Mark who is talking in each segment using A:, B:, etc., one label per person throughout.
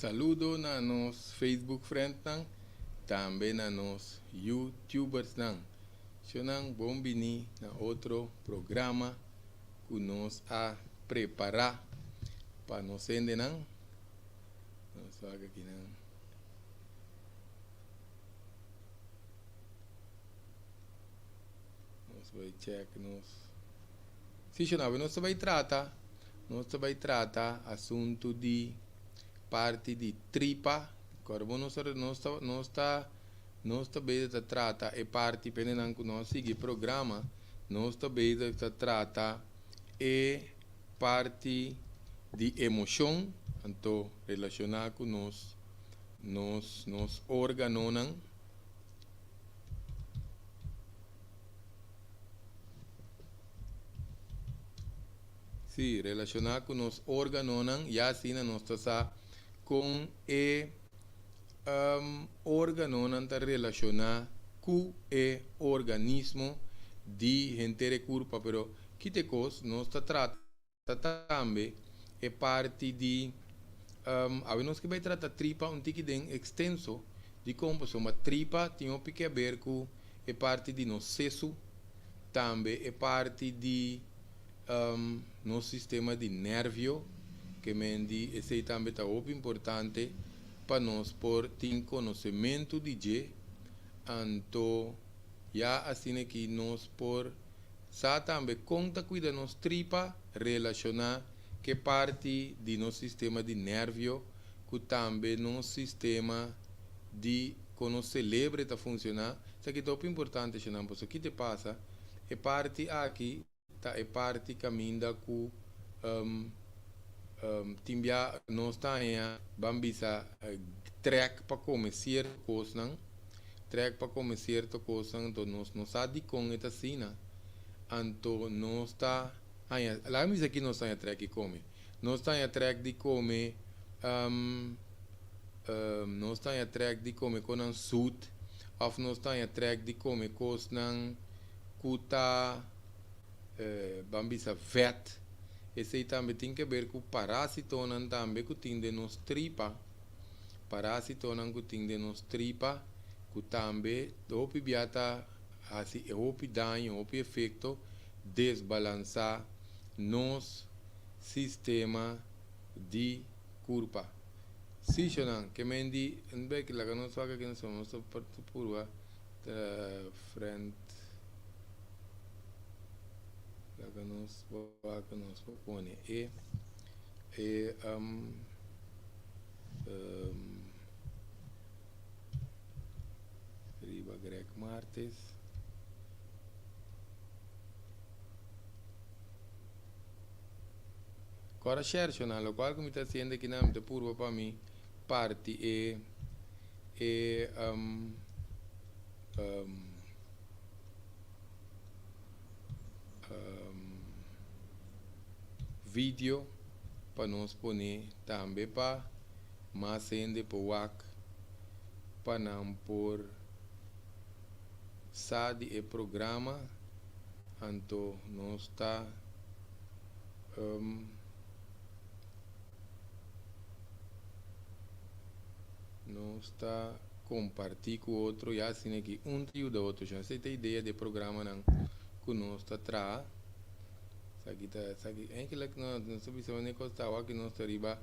A: Saludo na nos Facebook friendnan, tambe na nos YouTubersnan. Shonnan bon bini na otro programa ku nos a prepará pa nos hendenan. Nos wak akinan. Nos bai check nos. Sí, shonnan, nos ta bai trata, nos ta bai trata asuntu di parti di tripa. Kòrda bo nos nos ta nos ta nos ta bezig ta trata e parti pendenan ku nos sigui programa, nos ta bezig ta trata e parti di emoshon, anto relashoná ku nos nos nos órganonan. Sí, relashoná ku nos órganonan, ya asina nos ta sa kon e órganonan ta relashoná ku e organismo di henter e kurpa. Pero kite kos nos ta trata tambe e parti di awe nos ke bai trata tripa un tiki den ekstenso dikon pasobra tripa tin hopi ke aber ku e parti di nos sesu tambe e parti di nos sistema di nervio ke men di esei tambe ta hopi importante pa nos por tin konosementu di dje anto ya asina ki nos por Sa tambe kon ta kuida nos tripa relashoná ke parti di nos sistema di nervio ku tambe nos sistema di kon nos selebre ta funshoná. Esaki ta hopi importante shonnan pasobra ki te pasa e parti aki ta e parti kaminda ku tin bia nos ta haña ban bisa trèk pa kome sierto kosnan. Trek pa come cierto cosnan anto nos no sa dicon e ta asina anto nos ta haña laga mi bisa ki nos ta haña trek di come nos ta haña trek di come nos ta haña trek di come cosnan zoet of nos ta haña trek di come cosnan cu ta ban bisa vet esey tambe tin ke ber cu parasitonan tambe cu tin den nos tripa. Parásitonan ku tin den nos tripa ku tambe hopi bia ta hasi e hopi daño, hopi efekto, desbalansá nos sistema di kurpa. Sishonan ke men di nbek laga nos wak aki nos nos ta purba ta frent laga nos wak nos por pone e e Riba Greg Martes. Kora share shona, lokual ku mi ta hasiendo aki nan mi ta purba pa mi parti e e video pa nos pone tambe pa mas hende por wak pa nan por sa di e programa anto nos ta nos ta comparti cu otro ya asina ki un ta yuda otro esey ta idea di e programanan cu nos ta traha. Esaki ta esaki eigenlijk no nos ta bisa wanneer cos ta awor aki nos ta riba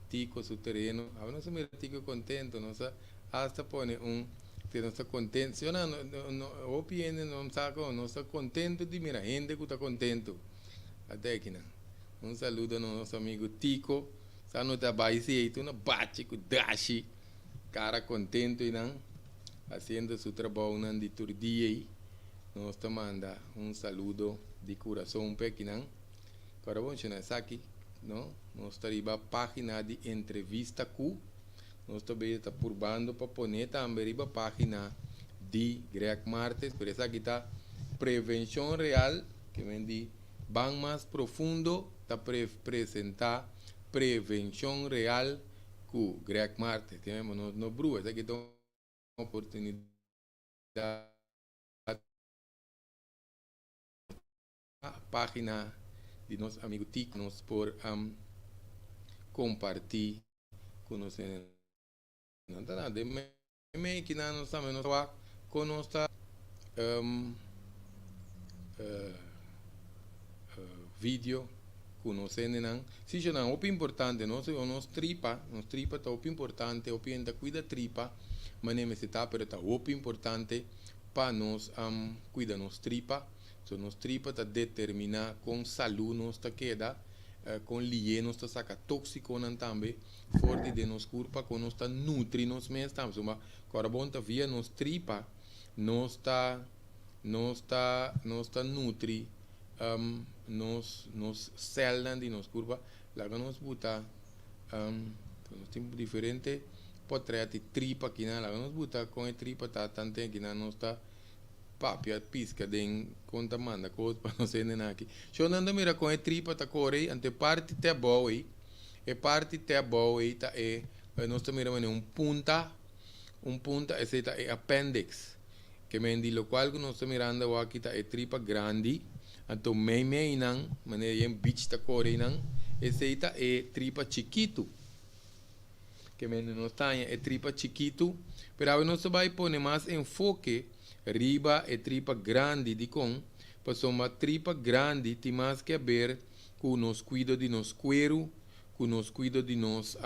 A: Tico su tereno awe nos a mira Tico contento nos a hasta pone un te nos ta contento si o no no hopi hende no sa con nos ta contento di mira hende cu ta contento ata aki nan un saludo na nos amigo Tico sa no ta bay si ey tur na bachi cu dashi cara contento eynan haciendo su trabounan di tur dia ey. Nos ta manda un saludo di kurason p'e kinan. Ku ora bo menshoná esaki, no, nos ta riba página di entrevista ku nos ta bezig ta purbando pa pone tambe riba página di Greg Martes, pero esaki ta Prevenshon Real, ke men di Ban Mas Profundo ta presentá Prevenshon Real ku Greg Martes. Ke men bo no brua, esaki ta un oportunidat. Página di nos amigo Tico nos por comparti Ku nos hendenan ta na den meimei kinan nos tambe nos ta wak kon nos ta video ku nos hendenan. Si shownan hopi importante nos nos tripa nos tripa ta hopi importante hopi hende ta kuida tripa manera mester ta pero ta hopi importante pa nos kuida nos tripa. So nos tripa ta determina kon salu nos ta keda, kon liye nos ta saka toksikonan tambe for di den nos kurpa, kon nos ta nutri nos mes tambe. So kòrda bon ta via nos tripa nos ta nos ta nos ta nutri nos nos sèlnan di nos kurpa. Laga nos buta nos tin diferente potrèt di tripa akinan, laga nos buta kon e tripa ta tanten akinan nos ta. Papia pisca den con ta manda cos pa nos hendenan aki. Sho nan ta mira con e tripa ta core ei, anto e parti te abou ei, e parti te abou ei ta e, nos ta mira manera un punta, un punta, esei ta e appendix. Ke men di locual cu nos ta mirando awor aki ta e tripa grandi, anto mei mei nan, manera yen beach ta core einan, esei ta e tripa chikitu. Ke men nos ta haña e tripa chikitu, pero awe nos ta bai pone mas enfoke riba e tripa grandi. Dikon? Pasobra tripa grandi tin mas ke aber ku nos kuido di nos kueru, ku nos kuido di nos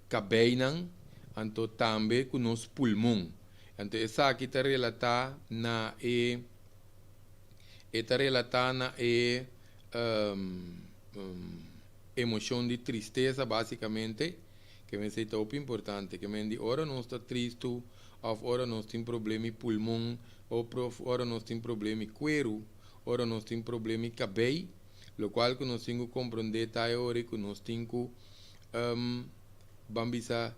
A: kabeinan, anto tambe ku nos pulmon. Anto esaki ta relatá na e e ta relatá na e Emocion di tristesa basicamente, ke men esey ta hopi importante, ke men di ora nos ta tristu of ora nos tin problemi pulmon of ora nos tin problemi cueru, ora nos tin problemi cabey, locual cu nos tin cu comprende ta e ora cu nos tin cu ban bisa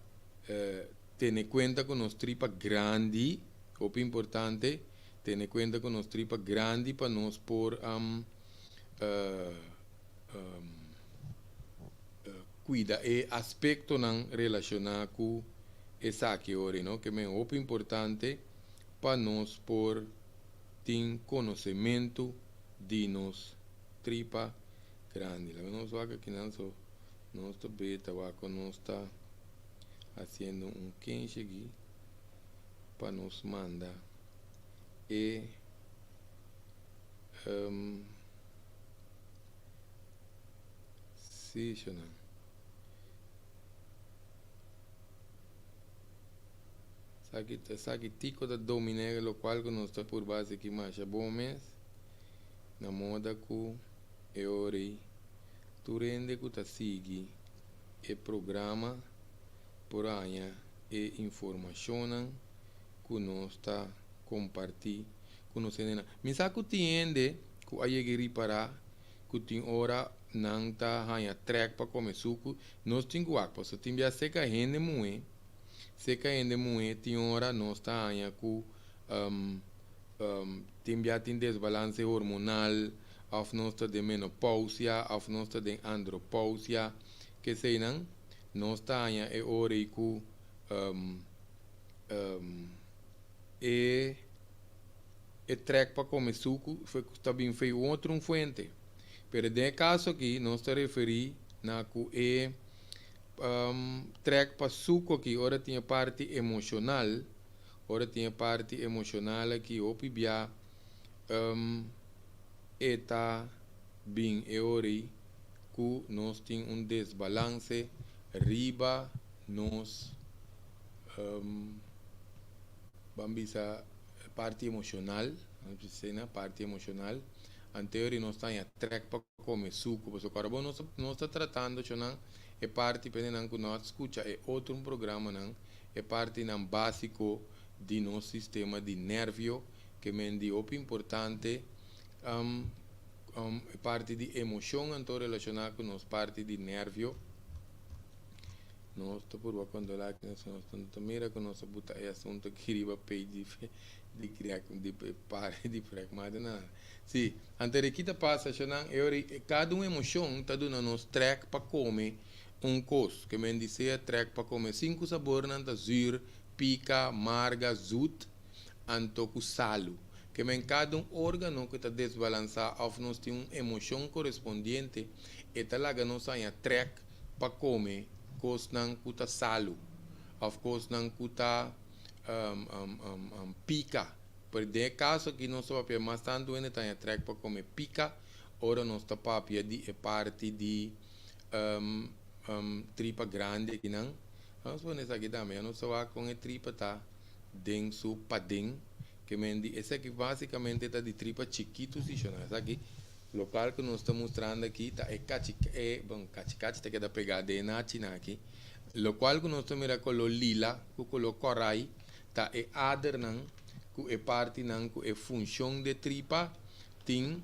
A: tene cuenta cu nos tripa grandi, hopi importante, tene cuenta cu nos tripa grandi pa nos por cuida e aspectonan relaciona cu esaki ora no ke men hopi importante pa nos por tin conocemento di nos tripa grandi. Laga nos wak akinan so nos ta beta wak con nos ta haciendo un kenshi aki pa nos manda e Sí, shonan. Esaki, esaki tico ta dominé locual cu nos ta purba haci aki masha bon mes. Na moda cu e ora ei tur hende cu ta sigui e programa por haña e informacionnan cu nos ta comparti ku nos hendenan. Mi sa ku tin hende ku a yega ripará ku tin ora nan ta haña trèk pa kome suku. Nos tin ku wak pasobra tin bia seka hende muhé, seka hende muhé tin ora nos ta haña ku tin bia tin desbalanse hormonal òf nos ta den menopousia òf nos ta den andropousia. Keseinan nos ta haña e ora ei ku E e trek pa come sucu ta bin fei un otro un fuente. Pero den e caso aki nos ta referi na cu e trek pa sucu aki ora tin e parti emocional, ora tin e parti emocional aki hopi bia e ta bin e ora ei cu nos tin un desbalance riba nos Ban bisa parti emocional, na parti emocional, anterior nos ta haña trek pa come sucu, pasobra ora bo nos nos ta tratando chonan e parti pendenan cu no a scucha e otro programanan, e partinan basico di nos sistema di nervio, ke men di hopi importante e parti di emocion anto relaciona cu nos parti di nervio. Nos ta purba kontrolá ki nos nos ta mira ku nos a buta e asuntu aki riba page di di kriak di pare di pragmata na si anto di kita pasa shownan e ora kada un emoshon ta duna nos trèk pa kome un kos ke men di sea trèk pa kome sinku sabornan ta zür pika marga zut anto ku salu ke men kada un organo ku ta desbalansá òf nos tin un emoshon korespondiente. E ta laga nos haña trèk pa kome kosnan ku ta salu òf kosnan ku ta pika. Pero den e kaso aki nos ta papia mas tantu hende ta haña trèk pa kome pika ora nos ta papia di e parti di tripa grandi akinan. Nos pone esaki tambe, ya nos ta wak kon e tripa ta den su paden. Ke men di esaki básikamente ta di tripa chikitu si shona. Esaki Lokual ku nos ta mustrando aki ta e kachi e bon kachi kachi ta keda pegá den e nachinan aki. Lokual ku nos ta mira koló lila ku koló kòrai ta e adernan ku e partinan ku e funshon de tripa tin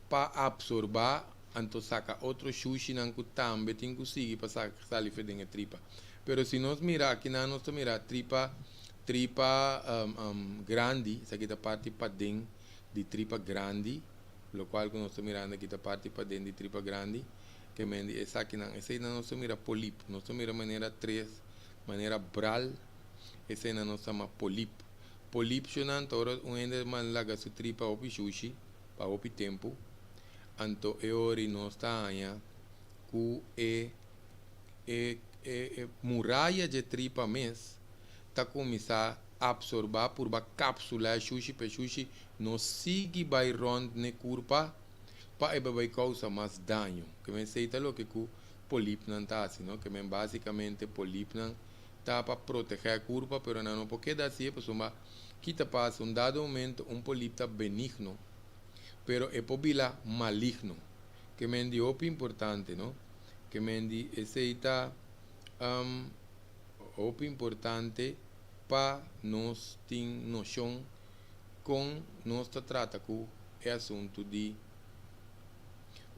A: pa apsorbá anto saka otro shushinan ku tambe tin ku sigui pa sali fe den e tripa. Pero si nos mira akinan nos ta mira tripa tripa grandi esaki ta parti paden. Di tripa grandi, locual cu nos ta mirando aki ta parti paden di tripa grandi, ke men di esakinan. Eseinan nos ta mira polip, nos ta mira manera tres, manera bral, eseinan nos ta yama polip. Polip shonan ta ora un hende man laga su tripa hopi shushi pa hopi tempu, anto e ori nos ta haña cu e e e muraya dje tripa mes ta cuminsa absorbá purba kapsulá e shushi pa e shushi no sigui bai rònt n'e kurpa pa e bai kousa mas daño. Ke men esei ta loke ku polipnan ta hasi, no? Ke men básikamente polipnan ta pa protegé e kurpa, pero nan no por keda hasié pasobra ki ta pasa? Un dado momento un polip ta benigno, pero e por bira maligno. Ke men di hopi importante, no? Ke men di esei ta Hopi importante pa nos tin noshon kon nos ta trata ku e asuntu di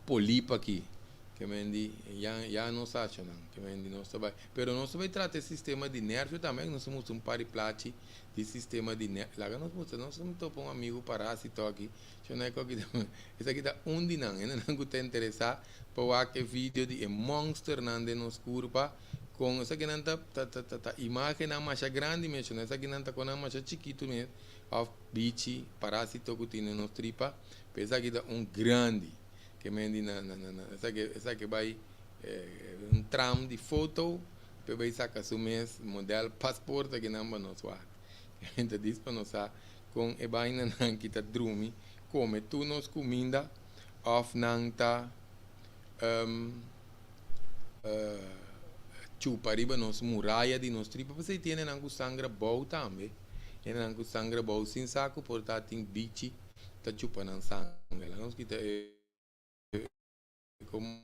A: polip aki. Ke men di ya ya nos hacha nan, ke men di nos ta bai. Pero nos ta bai trata e sistema di nervio tambe, nos ta mustra un par di plachi di sistema di nervio. Laga nos mustra, nos ta topa un amigu parásito aki, shonai ku aki esaki ta un di nan, hendenan ku ta interesá pa wak e video di e monsternan den nos kurpa. Kon esakinan ta ta ta ta ta imágennan masha grandi menshoná, esakinan ta konan masha chikitu mes òf bichi, parásito ku tin den nos tripa, pero esaki ta un grandi ke men di na na na esaki esaki bai un tram di foto p'e bai saka su mes modèl pasport akinan pa nos wak. E ta dis pa nos sa kon e bainanan ki ta drumi kome tur nos kuminda òf nan ta chupa riba nos muraya di nos tripa pasobra tin hendenan ku sangra bou tambe hendenan ku sangra bou sin sa ku por ta tin bichi ta chupa nan sanger la nos kita e komo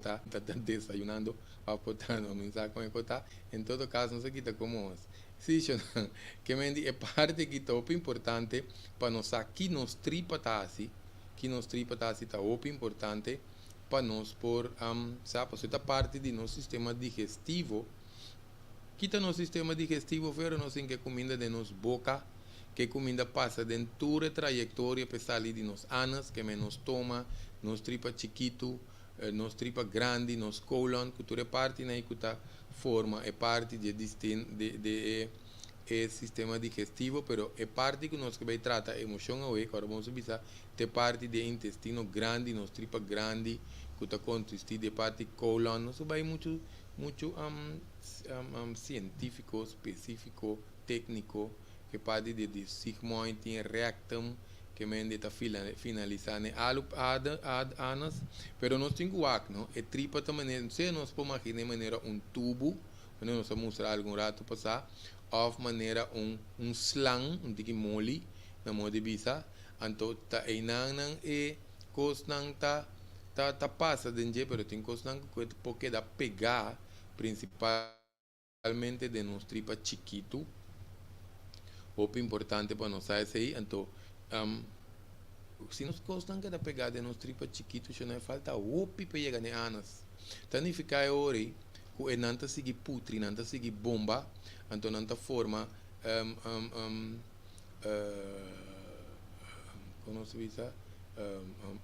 A: ta ta desayunando of por ta no mi sa kon e por ta en todo caso nos a kita komo si shonnan ke men di e parti aki ta hopi importante pa nos sa ki nos tripa ta hasi ki nos tripa ta hasi ta hopi importante pa nos por sa pasobra ta parti di nos sistema digestivo. Kita nos sistema digestivo fuera nos tin ke kuminda den nos boka, ke kuminda pasa den tur e trayektoria pa e sali di nos anus, ke men nos stoma, nos tripa chikitu, nos tripa grandi, nos kolon, ku tur e partinan ei ku ta forma e parti di e di e e sistema digestivo, pero e parti ku nos ke bai trata emoshon awe, ku ora bo bisa Ta e parti di e intestino grandi, nos tripa grandi ku ta konsistí di e parti kolon. Nos a bai muchu muchu sientífiko, spesífiko, tékniko. E parti di di sigmoid tin e rectum ke mende ta finalisá na e anus. Pero nos tin ku wak, no? E tripa ta manera, sea nos por maginá e manera un tubu, manera nos a mustra algun ratu pasá, òf manera un un slang, un tiki moli, na modo di bisa. Anto ta einan nan e kosnan ta ta ta pasa den dje, pero tin kosnan ku por keda pegá prinsipalmente den nos tripa chikitu. Hopi importante pa nos sa esei. Anto si nos kosnan keda pegá den nos tripa chikitu shon e falta hopi pa yega n'e anas. Ta nifiká e ora ei ku e nan ta sigui putri, nan ta sigui bomba, anto nan ta forma Kon nos ta bisa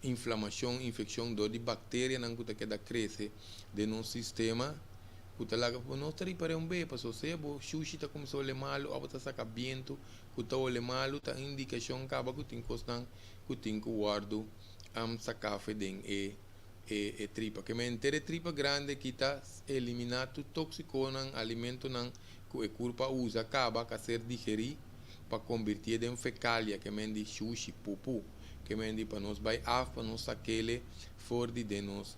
A: inflamashon, infekshon dor di bakterianan ku ta keda krese den nos sistema ku ta laga ku nos ta ripar'é un be pasobra sea bo shushi ta kuminsá hole malu òf bo ta saka bientu ku ta hole malu ta indikashon kaba ku tin kosnan ku tin ku wòrdu. Saka for di den e tripa. Ke men e tripa grandi ku ta eliminá tur tóksikonan, alimentonan ku e kurpa usa kaba ku ser digerí pa konvertí den fekalia, ke men di shushi, pupu, ke men di pa nos bai af, pa nos sak'é for di den nos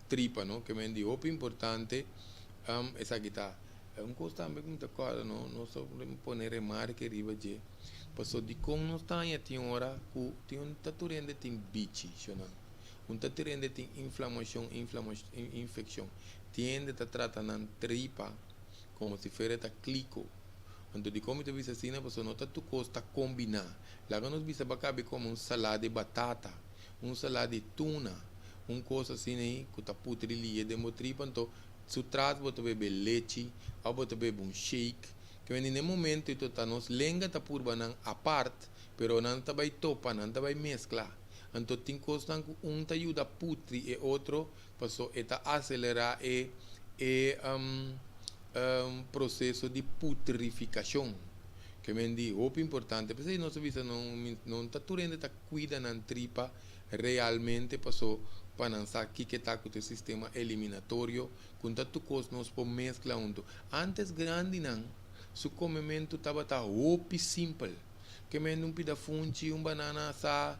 A: tripa, no? Ke men di hopi importante esaki ta. Un kos tambe ku mi ta kòrda, no, nos pone remarke riba dje. Paso di kon nos ta tin ora ku tin un ta tur hende tin bichi, shonan. Un ta tur hende tin inflamashon, inflamashon, infekshon. Tin hende ta trata nan tripa komo si fuera ta kliko. Anto di kon ta bisa asina, paso no ta tur kos ta kombiná. Laga nos bisa bo a kaba kome un salada di batata, un salada di tuna, un kos asina ei ku ta putri lihe den bo tripa, anto su tras bo ta bebe lechi, òf bo ta bebe un shake. Ke na momento ito ta nos lenga ta purba nan apart, pero nan ta bai topa, nan ta bai meskla. Anto tin kosnan ku un ta yuda putri e otro, paso e ta aselerá e proseso di putrifikashon. Ke men di hopi importante. P'esei nos bisa no ta tur hende ta kuida nan tripa realmente, paso pa nan sa kiko ta ku e sistema eliminatorio, ku ta tur kos nos por meskla huntu. Antes grandinan su komementu tabata hopi simpel. Ke men un pida funchi, un banana sa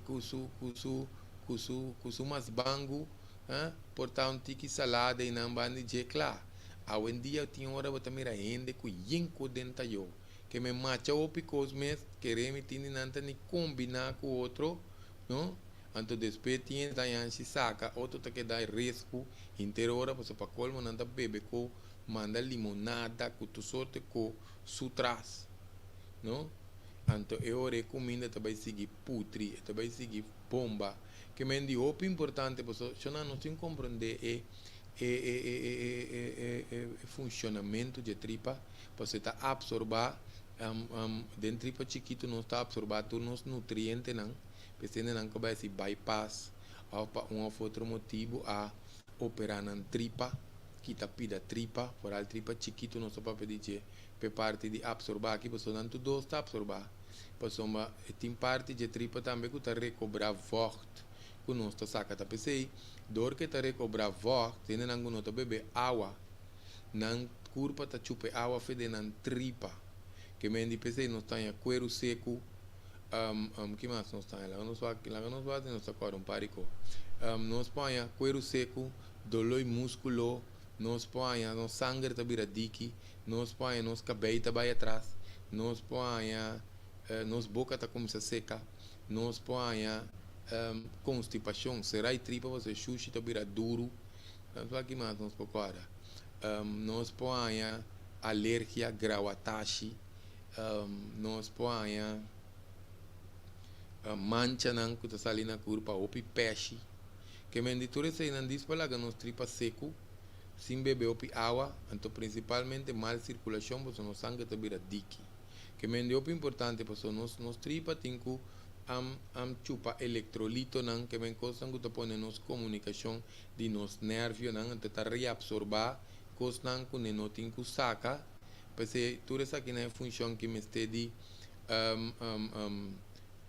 A: ku su masbangu, eh? Por ta un tiki salada i nan banda dje kla. Awendia tin ora bo ta mira hende ku yen kos den tayó. Ke men masha hopi kos mes, kere mi tin nan ta ni kombiná ku otro, no? Anto despues tin ta yanshi saka, otro ta keda respu, henter ora, paso pa kolmo nan ta bebe ku manda limonada ku tur sorto ku su tras, no? Anto e ora e kuminda ta bai sigui putri, e ta bai sigui bomba. Ke men di hopi importante, paso shonan, nos tin komprondé e funshonamentu di tripa, paso ta apsorbá den tripa chikitu, nos ta apsorbá tur nos nutrientenan. P'esei nan ku bai hasi bypass òf pa un òf otro motibu a operá nan tripa, kita pida tripa, foral tripa chikitu nos ta papia di dje, pe parti di apsorbá aki, pasobra nan tur dos ta apsorbá. Pasobra tin parti di tripa tambe ku ta rekobrá vocht ku nos ta saka. Ta p'esei, dor ku ta rekobrá vocht, hendenan ku no ta bebe awa, nan kurpa ta chupa awa for di nan tripa. Ke men di p'esei nos ta haña kueru seku, ki mas nos ta haña? Laga nos wak, nos ta kòrda un par di kos. Nos por haña kueru seku, doló di múskulo, nos por haña nos sanger ta bira diki, nos por haña nos kabei ta bai atras, nos por haña nos boka ta kuminsá seka, nos por haña konstipashon, será e tripa pasobra shushi ta bira duru. Ki mas nos por kòrda? Nos por haña alergia, grawatashi, nos por haña manchanan ku ta sali na kurpa, hopi peshi. Ke men di tur eseinan djis pa laga nos tripa seku, sin bebe hopi awa, anto prinsipalmente mal sirkulashon, pasobra nos sanger ta bira diki. Ke men di hopi importante, pasobra nos tripa tin ku chupa elektrolitonan, ke men kosnan ku ta pone nos komunikashon di nos nervionan, anto ta reabsorbá kosnan ku no tin ku saka. P'esei tur esakinan e funshon ku mester di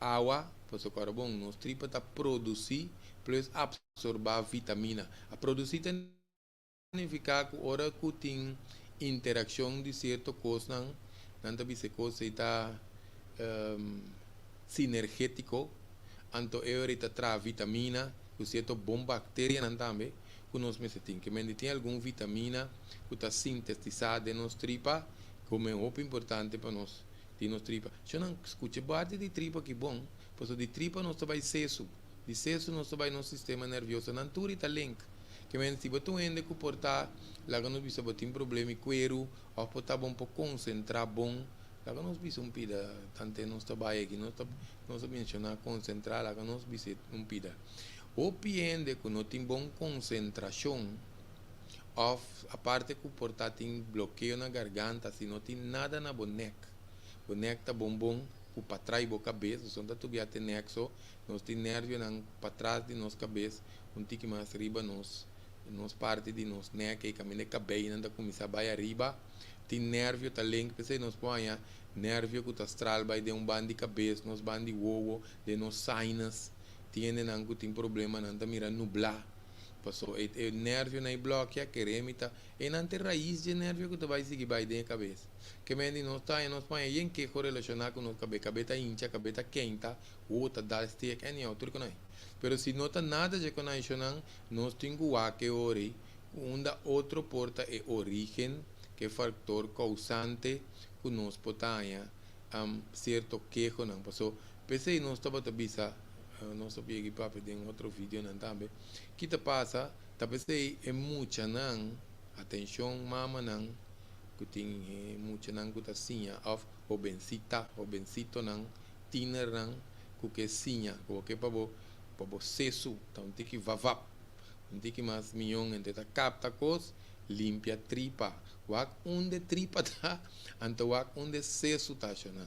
A: awa, pasobra bon, nos tripa ta produsí plus apsorbá vitamina. A produsí ta nifiká ku ora ku tin interakshon di sierto kosnan, nan ta bisa kos ta sinergétiko, anto e ora ta traha vitamina ku sierto bon bakterianan tambe ku nos mester tin. Ke men tin algun vitamina ku ta sintetisá den nos tripa, ku ta hopi importante pa nos di nos tripa. Si nan skucha bate di tripa ki bon, pasobra di tripa nos ta bai sesu. Di sesu nos ta bai nos sistema nervioso. Nan tur ta link. Ke men si bo ta un hende ku por ta, laga nos bisa bo tin problema di kueru, òf por ta bon pa konsentrá bon, laga nos bisa un pida, tantu nos ta bai aki, nos ta menshoná konsentrá, laga nos bisa un pida. Hopi hende ku no tin bon konsentrashon, òf aparte ku por ta tin blokeo na garganta, si no tin nada na bo nek, bo nek ta bon bon, ku patras bo kabes, so ta tubia te nek so, nos tin nervionan patras di nos kabes, un tiki mas riba nos parti di nos nek, i kaminda kabeinan ta kuminsá bai ariba. Tin nervio ta link, p'esei nos por haña nervio ku ta stral bai den un banda di kabes, nos banda di wowo, den nos sinus. Tin hendenan ku tin problema, nan ta mira nublá. Paso e e nervionan ei blòkia, kere mi ta einan ta e rais dje nervio ku ta bai sigui bai den e kabes. Ke men di nos ta haña nos por haña yen keho relashoná ku nos kabe. Kabe ta hincha, kabe ta keinta, wowo ta dal stek, anyhow, tur konai. Pero si no ta nada dje konaishonnan, nos tin ku wak e ora ei ku unda otro por ta e orígen, ke faktor kousante ku nos por ta haña sierto kehonan. Paso p'esei nos tabata bisa, nos a yega papia den otro videonan tambe, ki ta pasa ta p'esei e muchanan, atenshon mamanan ku tin e muchanan ku ta siña òf hobensita, hobensitonan, tienernan ku ke siña, ku bo ke pa bo pa bo sesu ta un tiki vavap, un tiki mas mion, hende ta kapta kos, limpia tripa. Wak unda e tripa ta, anto wak unda e sesu ta ashonan.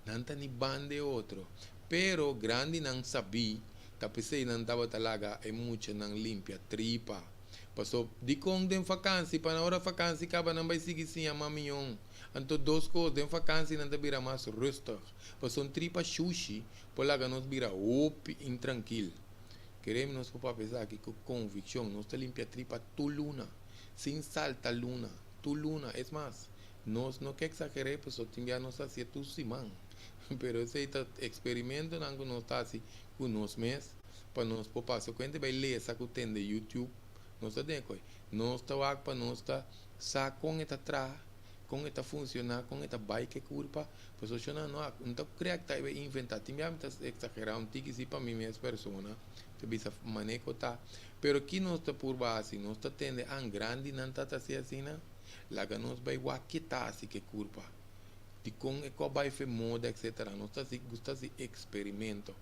A: Nan ta ni banda e otro. Pero grandinan sabí, ta p'esei nan tabata laga e muchanan limpia tripa. Paso, dikon den fakansi? Pa na ora fakansi kaba nan bai sigui siña mamion. Anto dos kos, den fakansi nan ta bira mas rustig. Paso un tripa shushi por laga nos bira hopi intrankil. Keremi nos por papia esaki ku konvikshon, nos ta limpia tripa tur luna, sin salta luna, tur luna. Es mas, nos no ke eksager'é pasobra tin bia nos ta hasié tur siman. Pero esei ta eksperimentonan ku nos ta hasi ku nos mes pa nos por pasa kuenta bai lesa ku tende YouTube. Nos ta den koe. Nos ta wak pa nos ta sa kon e ta traha, kon e ta funshoná, kon e ta bai ku e kurpa. Pasobra shona no a no ta krea ku ta e inventá. Tin bia mi ta eksagerá un tiki si pa mi mes persona ta bisa manera ku ta. Pero ki nos ta purba hasi? Nos ta tende an grandinan ta ta hasi asina? Laga nos bai wak ke ta hasi ku e kurpa. Dikon e kò bai fe moda etcetera. Nos ta hasi gusta hasi eksperimento.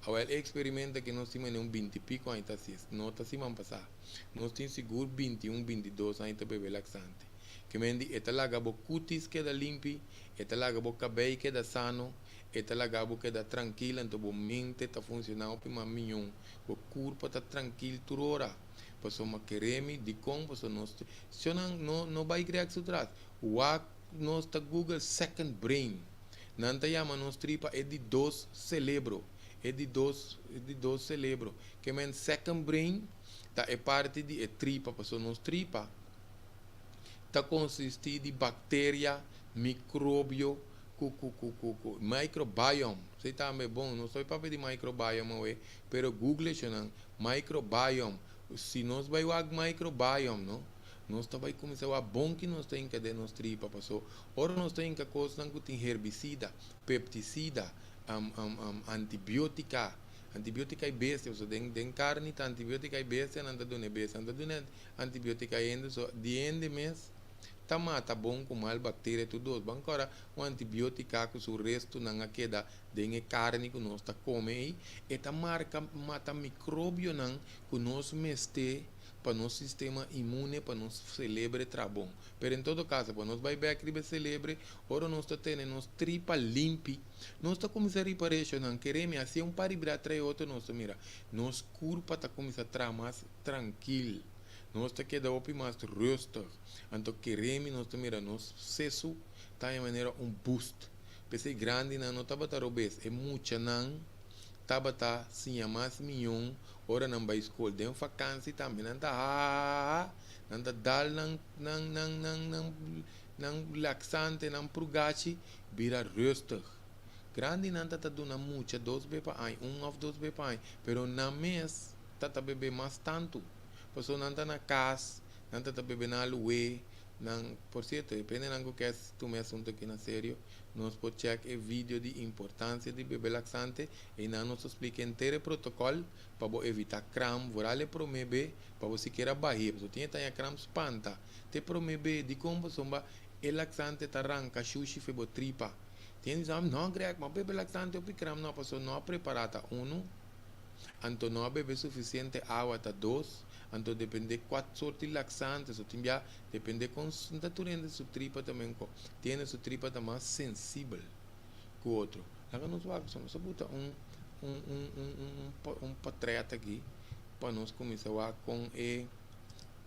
A: Awel e eksperimento aki nos tin manera un binti piko aña ta hasi. No ta siman pasá. Nos tin sigur 21, 22 aña ta bebe laksante. Ke men di e ta laga bo kutis keda limpi, e ta laga bo kabei keda sano, e ta laga bo keda trankil anto bo mente ta funshoná hopi mas miñon. Bo kurpa ta trankil tur ora. Pasobra kere mi dikon pasobra nos shonnan no no bai grek su tras. Wak nos ta google second brain. Nan ta yama nos tripa e di dos celebro. E di dos e di dos celebro. Ke men second brain ta e parti di e tripa pasobra nos tripa ta consisti di bacteria, microbio cu cu cu cu cu microbiome. Esey tambe bon, no soy papia di microbiome awe, pero google eshonan microbiome. Si nos bay wak microbiome no, nos ta bay cuminsa wak bon ki nos ta hinca den nos tripa paso ora nos ta hinca cosnan cu tin herbicida, pepticida, antibiotica, antibiotica y bestia, pasobra den den carni ta antibiotica y bestia nan ta duna e bestia, nan ta duna antibiotica hende so di hende mes ta mata bon cu mal bacteria tur dos. Ban cora un antibiotica cu su restonan a keda den e carni cu nos ta come ey, e ta marca mata microbionan cu nos mester pa nos sistema inmune, pa nos celebre traha bon. Pero en todo caso, pa nos bay bek riba e celebre, ora nos ta tene nos tripa limpi, nos ta cuminsa ripa reacionan. Keremi, hacia un par di bira trae otro nos ta mira, nos curpa ta cuminsa traha mas trankil. Nos ta keda hopi mas rustig. Anto keremi nos ta mira nos sesu ta haña manera un boost. P'esei grandinan no tabata robes. E muchanan tabata siña mas mion ora nan bai skol. Den fakansi tambe nan ta hahahaha, nan ta dal nan nan nan nan nan nan laksante, nan prugachi bira rustig. Grandinan ta ta duna mucha dos be pa aña, un òf dos be pa aña, pero nan mes ta ta bebe mas tantu. Pasobra nan ta na kas, nan ta ta bebe na aluwe, nan, por sierto, depende nan ku ke tuma e asuntu aki na serio, nos por chèk e video di importansia di bebe laksante, einan nos ta splika henter e protokòl pa bo evitá kram, vooral e promé be, pa bo sikiera bah'é, pasobra tin e taña kram spanta te promé be, dikon? Pasobra e laksante ta ranka shushi fe bo tripa. Tin hende bisa, no Greg, mi a bebe laksante hopi kram, no, pasobra no a prepará ta unu. Anto no a bebe suficiente awa ta dos, anto depende cua soort di laxante, so tin bia depende con ta tur hende su tripa ta men co, tin hende su tripa ta mas sensibel cu otro. Laga nos wak pasobra nos a buta un un un un un un potret aki pa nos cuminsa wak con e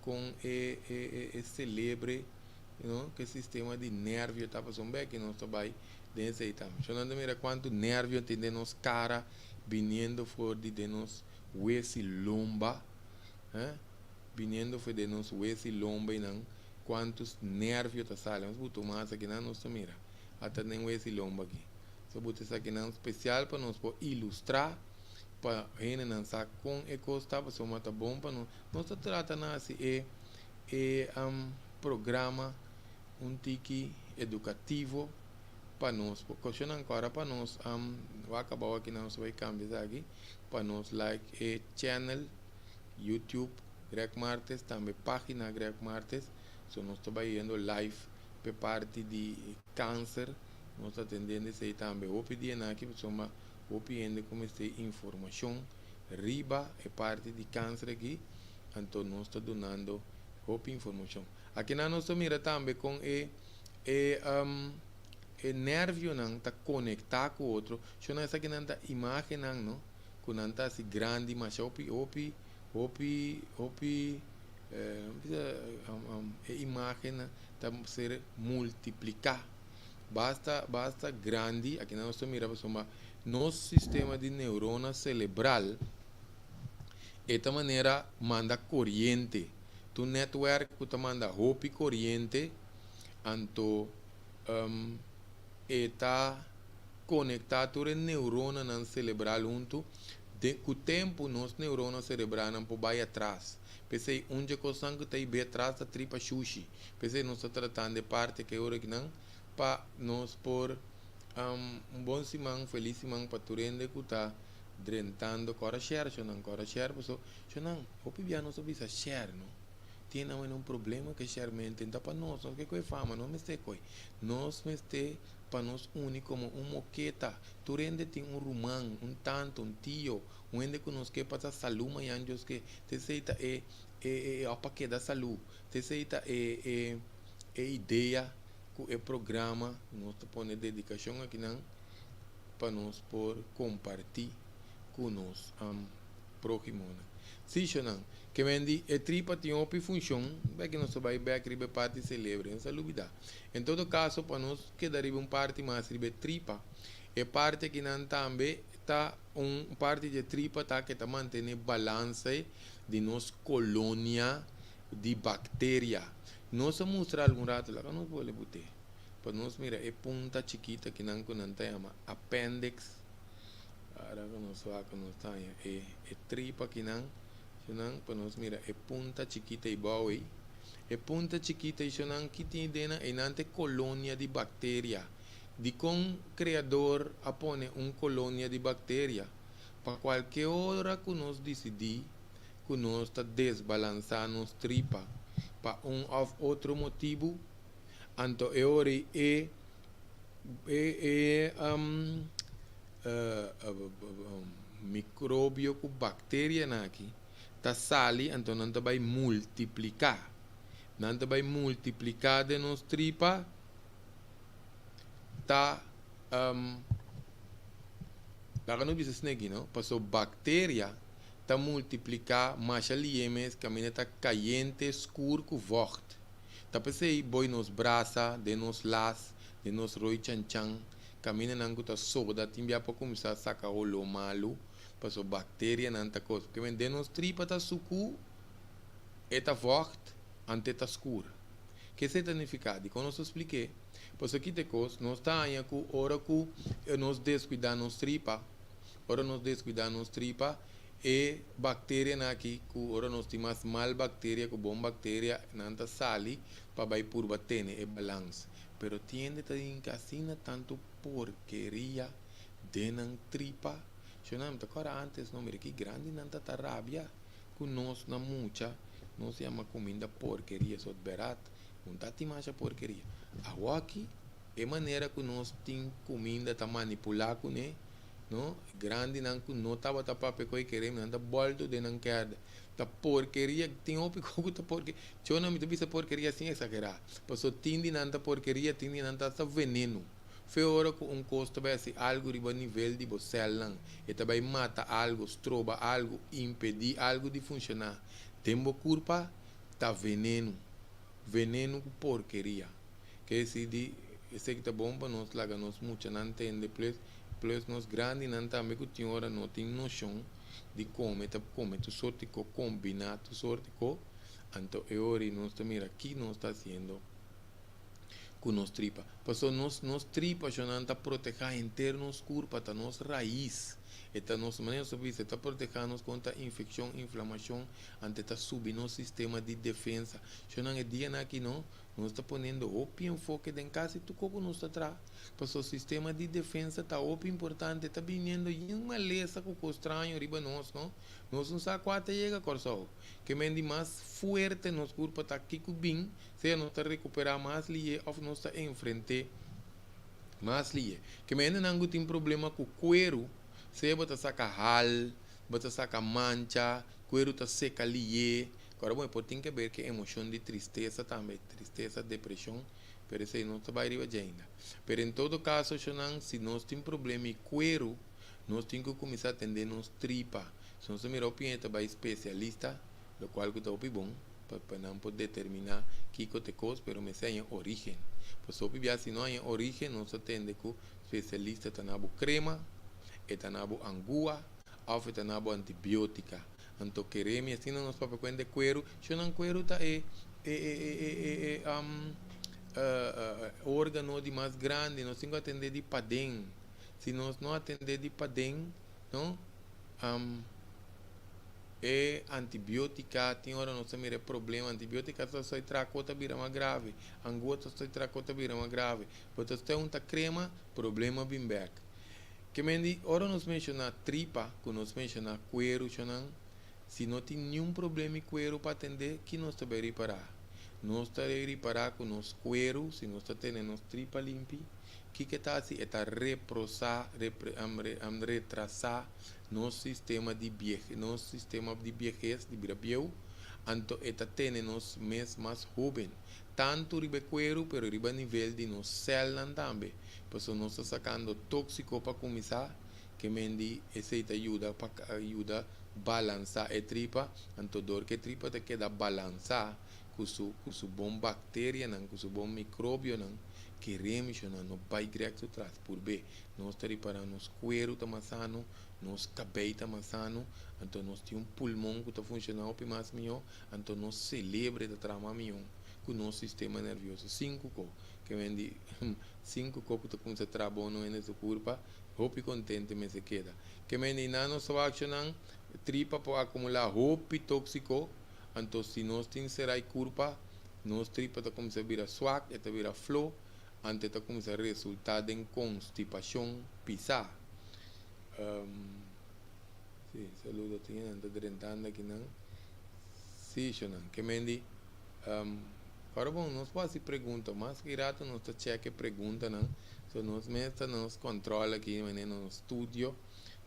A: con e e e celebre. Ku e sistema di nervio ta pasobra un bek nos ta bai den esei tambe. Shon nan ta mira kuantu nervio tin den nos kara biniendo for di den nos wesi lomba, eh, biniendo for di nos wesi lomba einan kuantu nervio ta sali. Nos buta un mas akinan nos ta mira ata den wesi lomba aki. So buta esakinan spesial pa nos por ilustrá pa hendenan sa kon e kos ta pasobra ta bon pa nos. Nos ta trata na hasi e e programa un tiki edukativo pa nos por koshonan ankora pa nos wak abou aki nos bai kambia esaki pa nos like e channel YouTube Greg Martes tambe pagina Greg Martes so nos ta bai yendo live p'e parti di kanser nos ta atendiendo esei tambe hopi dianan aki pasobra hopi hende ku mester informashon riba e parti di kanser aki anto nos ta dunando hopi informashon. Akinan nos ta mira tambe kon e e e nervionan ta konektá ku otro. Shona esakinan ta imágennan no ku nan ta hasi grandi masha hopi hopi hopi hopi e imágennan ta ser multipliká basta basta grandi. Akinan nos ta mira pasobra nos sistema di neurona selebral E ta manera manda koriente. Ta un netwerk ku ta manda hopi koriente, anto e ta konektá tur e neuronanan selebral huntu. Den ku tempu nos neurona serebralnan por bai atras. P'esei un dje kosnan ku ta hib'é atras ta tripa shushi. P'esei nos ta tratando e parti aki ora kinan pa nos por un bon siman, felis siman pa tur hende ku ta drentando kora share shonan kora share paso shonan hopi bia nos a bisa share no tin nan wena un problema ke share mente ta pa nos nos ke koe fama nos mester koe nos mester pa nos uni komo un moketa tur hende tin un ruman un tanta un tio un hende ku nos ke pa ta salu mañan Dios ke te esei ta e e of pa keda salu te esei ta e e e idea ku e programa nos ta pone dedikashon akinan. Pa nos por kompartí ku nos próhimonan. Sishonan, ke men di e tripa tin hopi funshon, bek nos ta bai bek riba e parti selebre, nos a lubidá. En todo kaso, pa nos keda riba un parti mas riba e tripa, e parti akinan tambe ta un parti di e tripa ta ke ta mantené balanse di nos kolonia di bakteria. Nos a mustra algun rato, laga nos bolbe but'é. Pa nos mira e punta chikito akinan ku nan ta yama appendix. Ora ku nos wak nos ta haña e e tripa akinan nan pa nos mira e punta chikito ei bou ei. E punta chikito ei nan ki tin den nan einan ta e kolonia di bakteria. Dikon Kreador a pone un kolonia di bakteria? Pa kualke ora ku nos disidí ku nos ta desbalansá nos tripa pa un òf otro motibu, Anto e ora ei e e e microbio ku bakterianan aki ta sali anto nan ta bai multipliká. Nan ta bai multipliká den nos tripa ta laga nos bisa esaki no pasobra bakteria ta multipliká masha lihe mes kaminda ta kayente skur ku vògt. Ta p'esei boi nos brasa den nos las, den nos roi chanchan, kamindanan ku ta soda tin bia por kuminsá saka holó malu, pasobra bakterianan ta kos. Pasobra den nos tripa ta suku, e ta vògt, anto e ta skur. Ke esei ta nifiká? Dikon nos ta splik'é? Pasobra ki ta e kos? Nos ta haña ku ora ku nos deskuidá nos tripa, ora nos deskuidá nos tripa, E bakterianan aki ku ora nos tin mas mal bakteria ku bon bakteria nan ta sali pa bai purba tene e balans. Pero tin hende ta hinka asina tantu porkeria den nan tripa. Shonam ta kòrda antes no mira ki grandi nan ta ta rabia ku nos na mucha nos yama kuminda porkeria sot berat no ta tin masha porkeria. Awoki e manera ku nos tin kuminda ta manipulá kuné. No, grandinan ku no tabata papia ku e kere, nan ta bòltu den nan kèrdè. Ta porkeria, tin hopi kos ku ta porkeria. Tjona mi ta bisa porkeria sin eksagerá. Pasobra tin di nan ta porkeria, tin di nan ta hasta venenu. Fe ora ku un kos ta bai hasi algu riba nivel di bo sèlnan, e ta bai mata algu, stroba algu, impedí algu di funshoná den bo kurpa, ta venenu. Veneno ku porkeria. Ke di esei ta bon pa nos laga nos muchanan tende, plus plus nos grandinan tambe ku tin ora no tin noshon di kome, ta kome tur sorto di kos, kombiná tur sorto di kos. Anto e ora nos ta mira ki nos ta hasiendo ku nos tripa. Pasobra nos tripa shonnan ta protehá henter nos kurpa, ta nos rais. E ta nos manera nos ta bisa, e ta protehá nos kontra infekshon, inflamashon, anto e ta subi nos sistema di defensa. Shonnan, e dianan aki no, nos ta poniendo hopi enfoke den kasi tur kos ku nos ta traha. Pasobra sistema di defensa ta hopi importante. Ta biniendo yen malesa ku kos straño riba nos, no. Nos no sa kua ta yega Kòrsou. Ke men di mas fuerte nos kurpa ta kiko bin, sea nos ta rekuperá mas lihe òf nos ta enfrent'é mas lihe. Ke men hendenan ku tin problema ku kueru, sea bo ta saka hal, bo ta saka mancha, kueru ta seka lihe. Kòrda bon, e por tin ke ber ku emoshon di tristesa tambe, tristesa, depreshon, pero esei no ta bai riba dje ainda. Pero en todo kaso, shonnan, si nos tin problema di kueru, nos tin ku kuminsá atendé nos tripa. Si nos ta mira hopi hende ta bai spesialista, lokual ku ta hopi bon, pa pa nan por determiná kiko ta e kos, pero mester haña orígen. Pasobra hopi bia si no haña orígen, nos ta tende ku spesialista ta na bo krema, e ta na bo angua, òf e ta na bo antibiótika. Anto kere mi asina nos papia kuenta e kueru, shonnan kueru ta e e e e e e órgano di mas grandi, nos tin ku atendé di paden. Si nos no atendé di paden, no, e antibiótika tin ora nos ta mira e problema, antibiótika ta soy traha kos ta bira mas grave, angua ta soy traha kos ta bira mas grave, bo ta stay un ta krema, problema bin bek. Ke men di ora nos menshoná tripa ku nos menshoná kueru shonan, si no tin niun problema di kueru pa atendé, ki nos ta bai ripará? Nos ta bai ripará ku nos kueru, si nos ta tene nos tripa limpi, kiko e ta hasi? E ta reprosá, repre, retrasá nos sistema di biehe, nos sistema di biehes, di bira bieu, anto e ta tene nos mes mas hóben, tantu riba e kueru pero riba nivel di nos sèlnan tambe. Pasobra nos ta sakando tóksiko pa kuminsá, ke men di esei ta yuda pa yuda balansá e tripa, anto dor ku e tripa ta keda balansá ku su ku su bon bakterianan, ku su bon mikrobionan, ke remishonan no bai grèk su tras. Purbé nos ta ripará nos kueru ta mas sano, nos kabei ta mas sano, anto nos tin un pulmon ku ta funshoná hopi mas mihó, anto nos selebre ta traha mas mihó ku nos sistema nervioso. Sinku ko. Ke men di sinku kop ku ta kuminsá traha bon no hende su kurpa, hopi kontente mester keda. Ke men di nan nos wakshonan, tripa por akumulá hopi tóksiko, anto si nos tin serai kurpa, nos tripa ta kuminsá bira swak, e ta bira flo, anto e ta kuminsá resultá den konstipashon pisá. Si, saludo tin nan ta drentando akinan. Si, shonan. Ke men di. Ora bon, nos por hasi pregunta, mas ki rato nos ta check e preguntanan, so nos mes ta nos control aki manera nos studio,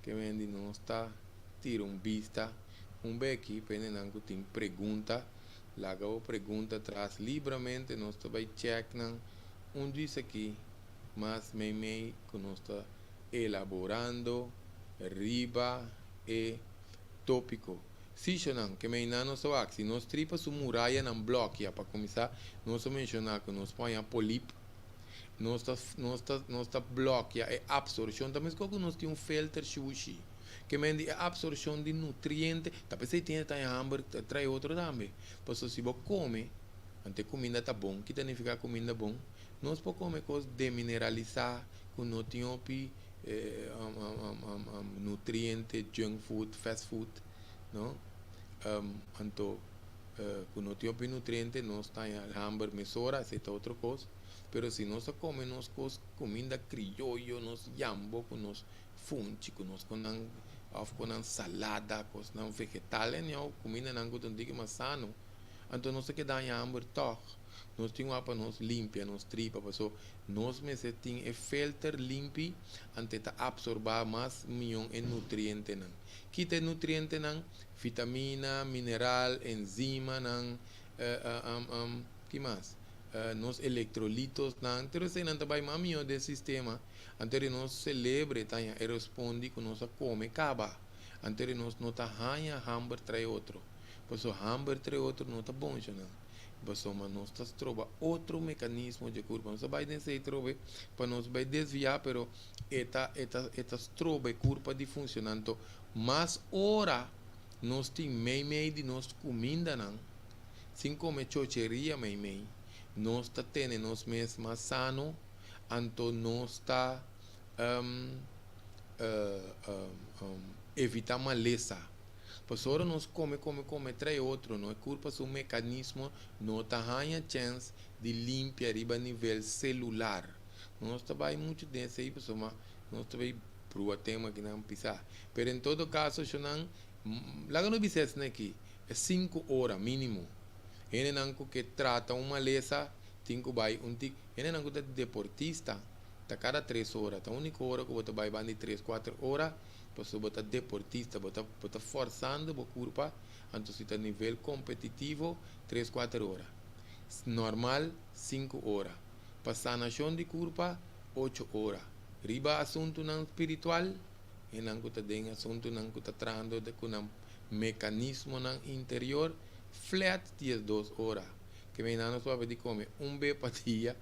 A: ke men di nos ta tira un bista un beki pa hendenan ku tin pregunta, laga bo pregunta tras libramente nos ta bai check nan un djis aki mas meimei ku nos ta elaborando riba e tópiko. Sisionan, ke mei nan nos a wak, si nos tripa su murayanan blòkia, pa kuminsá, nos a menshoná ku nos por haña polip, nos ta, nos ta, nos ta blòkia e apsorshon, ta meskos ku nos tin un filter shushi, ke men di e apsorshon di nutriente, ta p'esei tin e ta haña hamber, ta trae otro tambe, pasobra si bo kome, anto e kuminda ta bon, ki ta nifiká kuminda bon? Nos por kome kos demineralisá ku no tin hopi nutriente, junk food, fast food, no? Anto ku no tin hopi nutriente nos ta haña hamber mesora, esei ta otro kos. Pero si nos a kome nos kos kuminda krioyo, nos yambo ku nos funchi, ku nos konan òf konan salada, kosnan vegetal, anyhow, kumindanan ku ta un tiki mas sano, anto nos ta keda haña hamber tòg. Nos tin wak pa nos limpia nos tripa paso nos mester tin e filter limpi ante ta absorba mas mion e nutrientenan. Kita e nutrientenan? Vitamina, mineral, enzimanan, ki mas? Nos electrolitosnan, tur eseinan ta bai mas mion den sistema anto di nos celebre ta haña e respondi ku nos a kome kaba anto di nos no ta haña hamber trae otro paso hamber trae otro no ta bon shonnan. Pasobra nos ta stroba otro mekanismo dje kurpa. Nos ta bai den esei trobe pa nos bai desviá, pero e ta e ta e ta stroba e kurpa di funshoná. Anto mas ora nos tin meimei di nos kumindanan, sin kome chocheria meimei, nos ta tene nos mes mas sano, anto nos ta evitá malesa. Pasobra ora nos kome, kome, kome trae otro, no e kurpa su mekanismo no ta haña chèns di limpia riba nivel selular. Nos ta bai muchu den esei pasobra nos ta bai brua tema kinan pisá. Pero en todo kaso shonnan, laga nos bisa esnan aki, e sinku ora mínimo. Hendenan ku ke trata un malesa tin ku bai un tik. Hendenan ku ta deportista ta kada tres ora, ta úniko ora ku bo ta bai banda di tres kuater ora pasobra bo ta deportista, bo ta bo ta forsando bo kurpa, anto si ta nivel kompetitivo tres kuater ora. Normal sinku ora. Pa sanashon di kurpa ocho ora. Riba asuntunan spiritual, hendenan ku ta den asuntunan ku ta trahando ku nan mekanismonan interior, flat 12 ora. Ke mei nan nos papia di kome un be pa dia,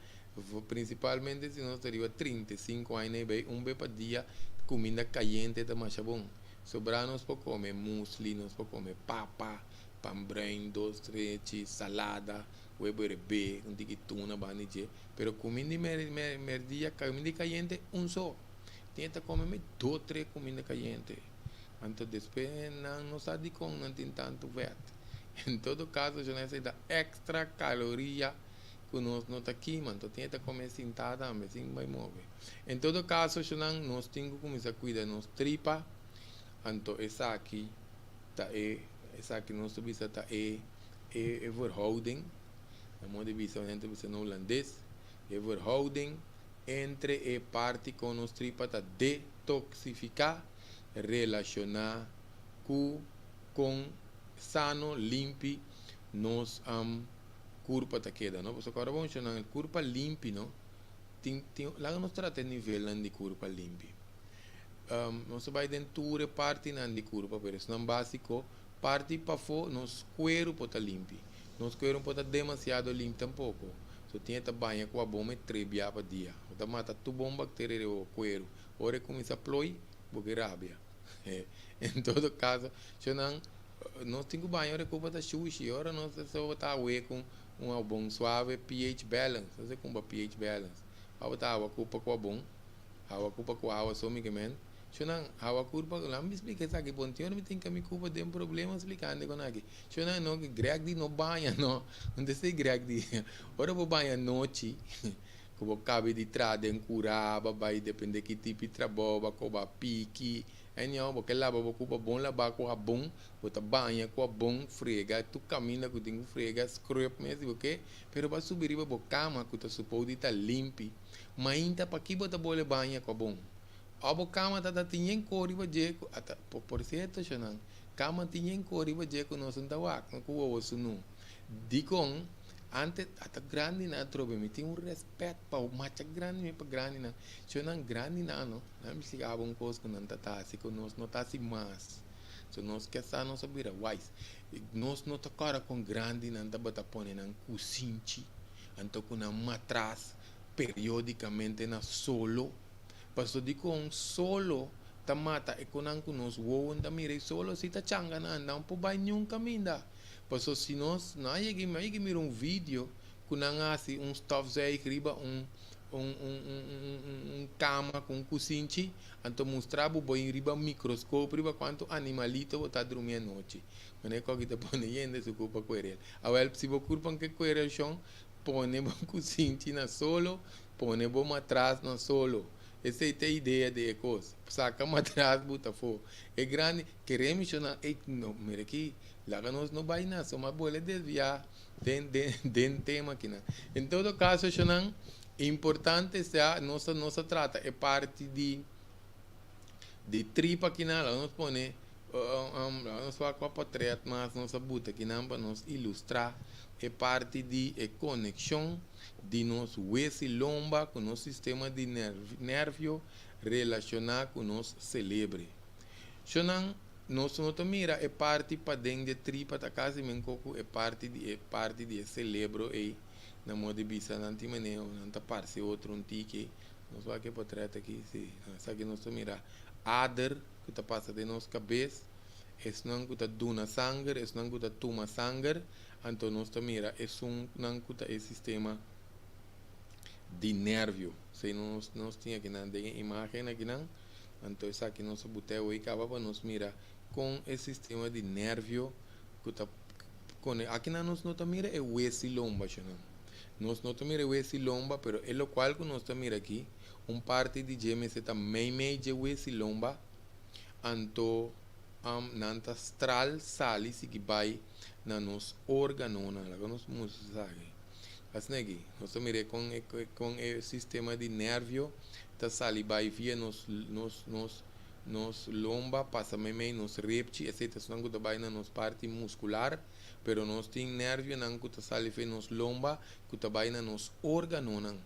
A: prinsipalmente si nos ta riba 35 aña i bei, un be pa dia kuminda kayente ta masha bon. Sobrá nos por kome musli, nos por kome papa, pan bruin, dos trechi, salada, webu rebé, un tiki tuna banda di dje. Pero kuminda di merdia, kuminda kayente un so. Tin e ta kome me dos tres kuminda kayente. Anto despues nan no sa dikon nan tin tantu vèt. En todo kaso esei ta èkstra kaloria ku nos no ta kima. Anto tin e ta kome sintá tambe sin bai move. En todo kaso nan nos tin ku kuminsá kuida nos tripa. Anto esaki ta e esaki nos ta bisa ta e e verhouding. Na modo di bisa nan ta bisa na hulandes. E verhouding entre e parti ku nos tripa ta detoksifiká relashoná ku kon sano, limpi nos kurpa ta keda, no? Pasobra ora bo menshoná e kurpa limpi, no? Tin tin laga nos trata e nivelnan di kurpa limpi. Nos ta bai den tur e partinan di kurpa, pero esnan básiko, parti pafó nos kueru por ta limpi. Nos kueru no por ta demasiado limpi tampoko. So tin e ta baña ku abon e tres bia pa dia. Bo ta mata tur bon bakteria riba bo kueru. Ora e kuminsá ploi, bo ke rabia. En todo kaso, shonnan, nos tin ku baña ora e kurpa ta shushi. Ora nos ta so ta awe ku un abon suave pH balance. No se kumba pH balance. Awa ta awa kurpa ku abon, awa kurpa ku awa so mi ke men. Shonnan, awa kurpa, laat mi splika esaki bon. Tin ora mi tin kami kurpa den problema splikando kon aki. Shonnan, no, Greg di no baña no. No ta esei Greg di. Ora bo baña nochi, ku bo kabe di traha den kurá, bo bai depende ki tipo di trabou, bo a koba piki. Anyhow, bo ke laba bo kurpa bon labá ku habon, bo ta baña ku habon, frega tur kaminda ku tin ku frega, scrub mes si bo ke, pero bo a subi riba bo kama ku ta supou di ta limpi. Mainta paki bo ta bole baña ku habon? Òf bo kama ta ta tin yen kor riba dje ku ata, por sierto shonnan, kama tin yen kor riba dje ku nos no ta wak, no ku wowo sunú. Dikon? Ante ata grandinan atrobe mi tin un rèspèt pa macha grandi mi pa grandinan. Shonnan grandinan no. Nan mi spliká bo un kos ku nan ta ta hasi ku nos no ta hasi mas. So nos ke sa nos a bira wise. Nos no ta kòrda kon grandinan tabata pone nan kusinchi anto ku nan matras periódikamente na solo. Paso dikon solo ta mata e konan ku nos wowo ta mira i solo si ta changa nan, nan por bai niun kaminda. Paso si nos no a yega mi a yega mira un video ku nan a hasi un stofzuiger riba un un un un un kama ku un kusinchi, anto mustra bo bo riba mikroskop riba kuantu animalito bo ta drumi anochi. Manera ku ta pone yende su kurpa kuerel. Awel si bo kurpa no ke kuerel shon, pone bo kusinchi na solo, pone bo matras na solo. Esei ta e idea di e kos. Saka matras buta afó. E grandi, kere mi shon nan, ey no, mira aki, laga nos no bai na so, ma bole desviá den den den tema akinan. En todo kaso shonnan, importante sea nos a nos a trata e parti di di tripa akinan, laga nos pone laga nos wak kua potret mas nos a buta akinan pa nos ilustrá e parti di e konekshon di nos wes i lomba ku nos sistema di nervio relashoná ku nos selebre. Shonnan. Nos no ta mira e parti paden di tripa, ta kasi mesun ku e parti di e selebro ei. Na moda di bisa, nan tin manera nan ta parse otro un tiki. Nos wak e portrèt aki, si. Esaki nos ta mira ader ku ta pasa den nos kabes, esnan ku ta duna sanger, esnan ku ta tuma sanger. Anto nos ta mira esunnan ku ta e sistema di nervio. Si nos tin akinan den imágen akinan. Anto esaki nos a buta ei kaba pa nos mira kon e sistema di nervio ku ta akinan. Nos no ta mira e wes'i lomba, no. Nos no ta mira e wes'i lomba, pero e lokual ku nos ta mira aki, un parti di dje mester ta mei mei di wes'i lomba. Anto nan ta stral sali sigui bai na nos órganonan. Laga nos mustra esaki. Asina aki, nos ta mira kon e sistema di nervio ta sali bai via nos lomba, pasa mei mei nos repchi, etc. Nan ku ta bai na nos parti muskular, pero nos tin nervionan ku ta sali via nos lomba, ku ta bai na nos órganonan.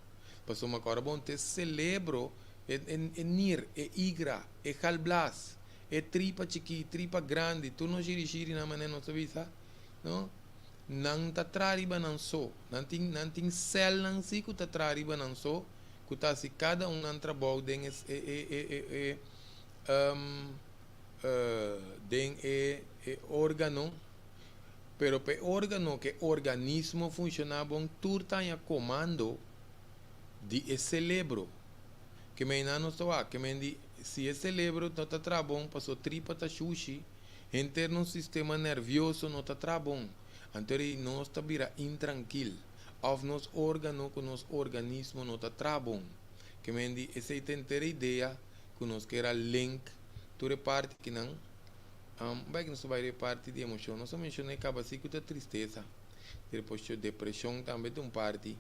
A: Pasobra awor bon, e selebro, e nir, e igra, e galblas, e tripa chikí, tripa grandi, tur nos shirishiri na manera nos bisa, no? Nan ta traha riba nan so. Nan tin sèlnan si ku ta traha riba nan so, ku ta hasi kada un nan trabou den e den e órgano, pero pa órgano ku organismo funshoná bon, tur ta komando di e selebro. Ke men nos ta ke men di si e selebro no ta traha bon, paso tripa ta shushi, henter nos sistema nervioso no ta traha bon. Anto nos ta bira intrankil. Òf nos órgano ku nos organismo no ta traha bon. Ke men di esei ta henter idea ku nos ke link tur e parti akinan. Bai ku nos bai parti di emoshon. Nos a menshoná kaba si ku ta tristesa. Despues depreshon tambe ta un parti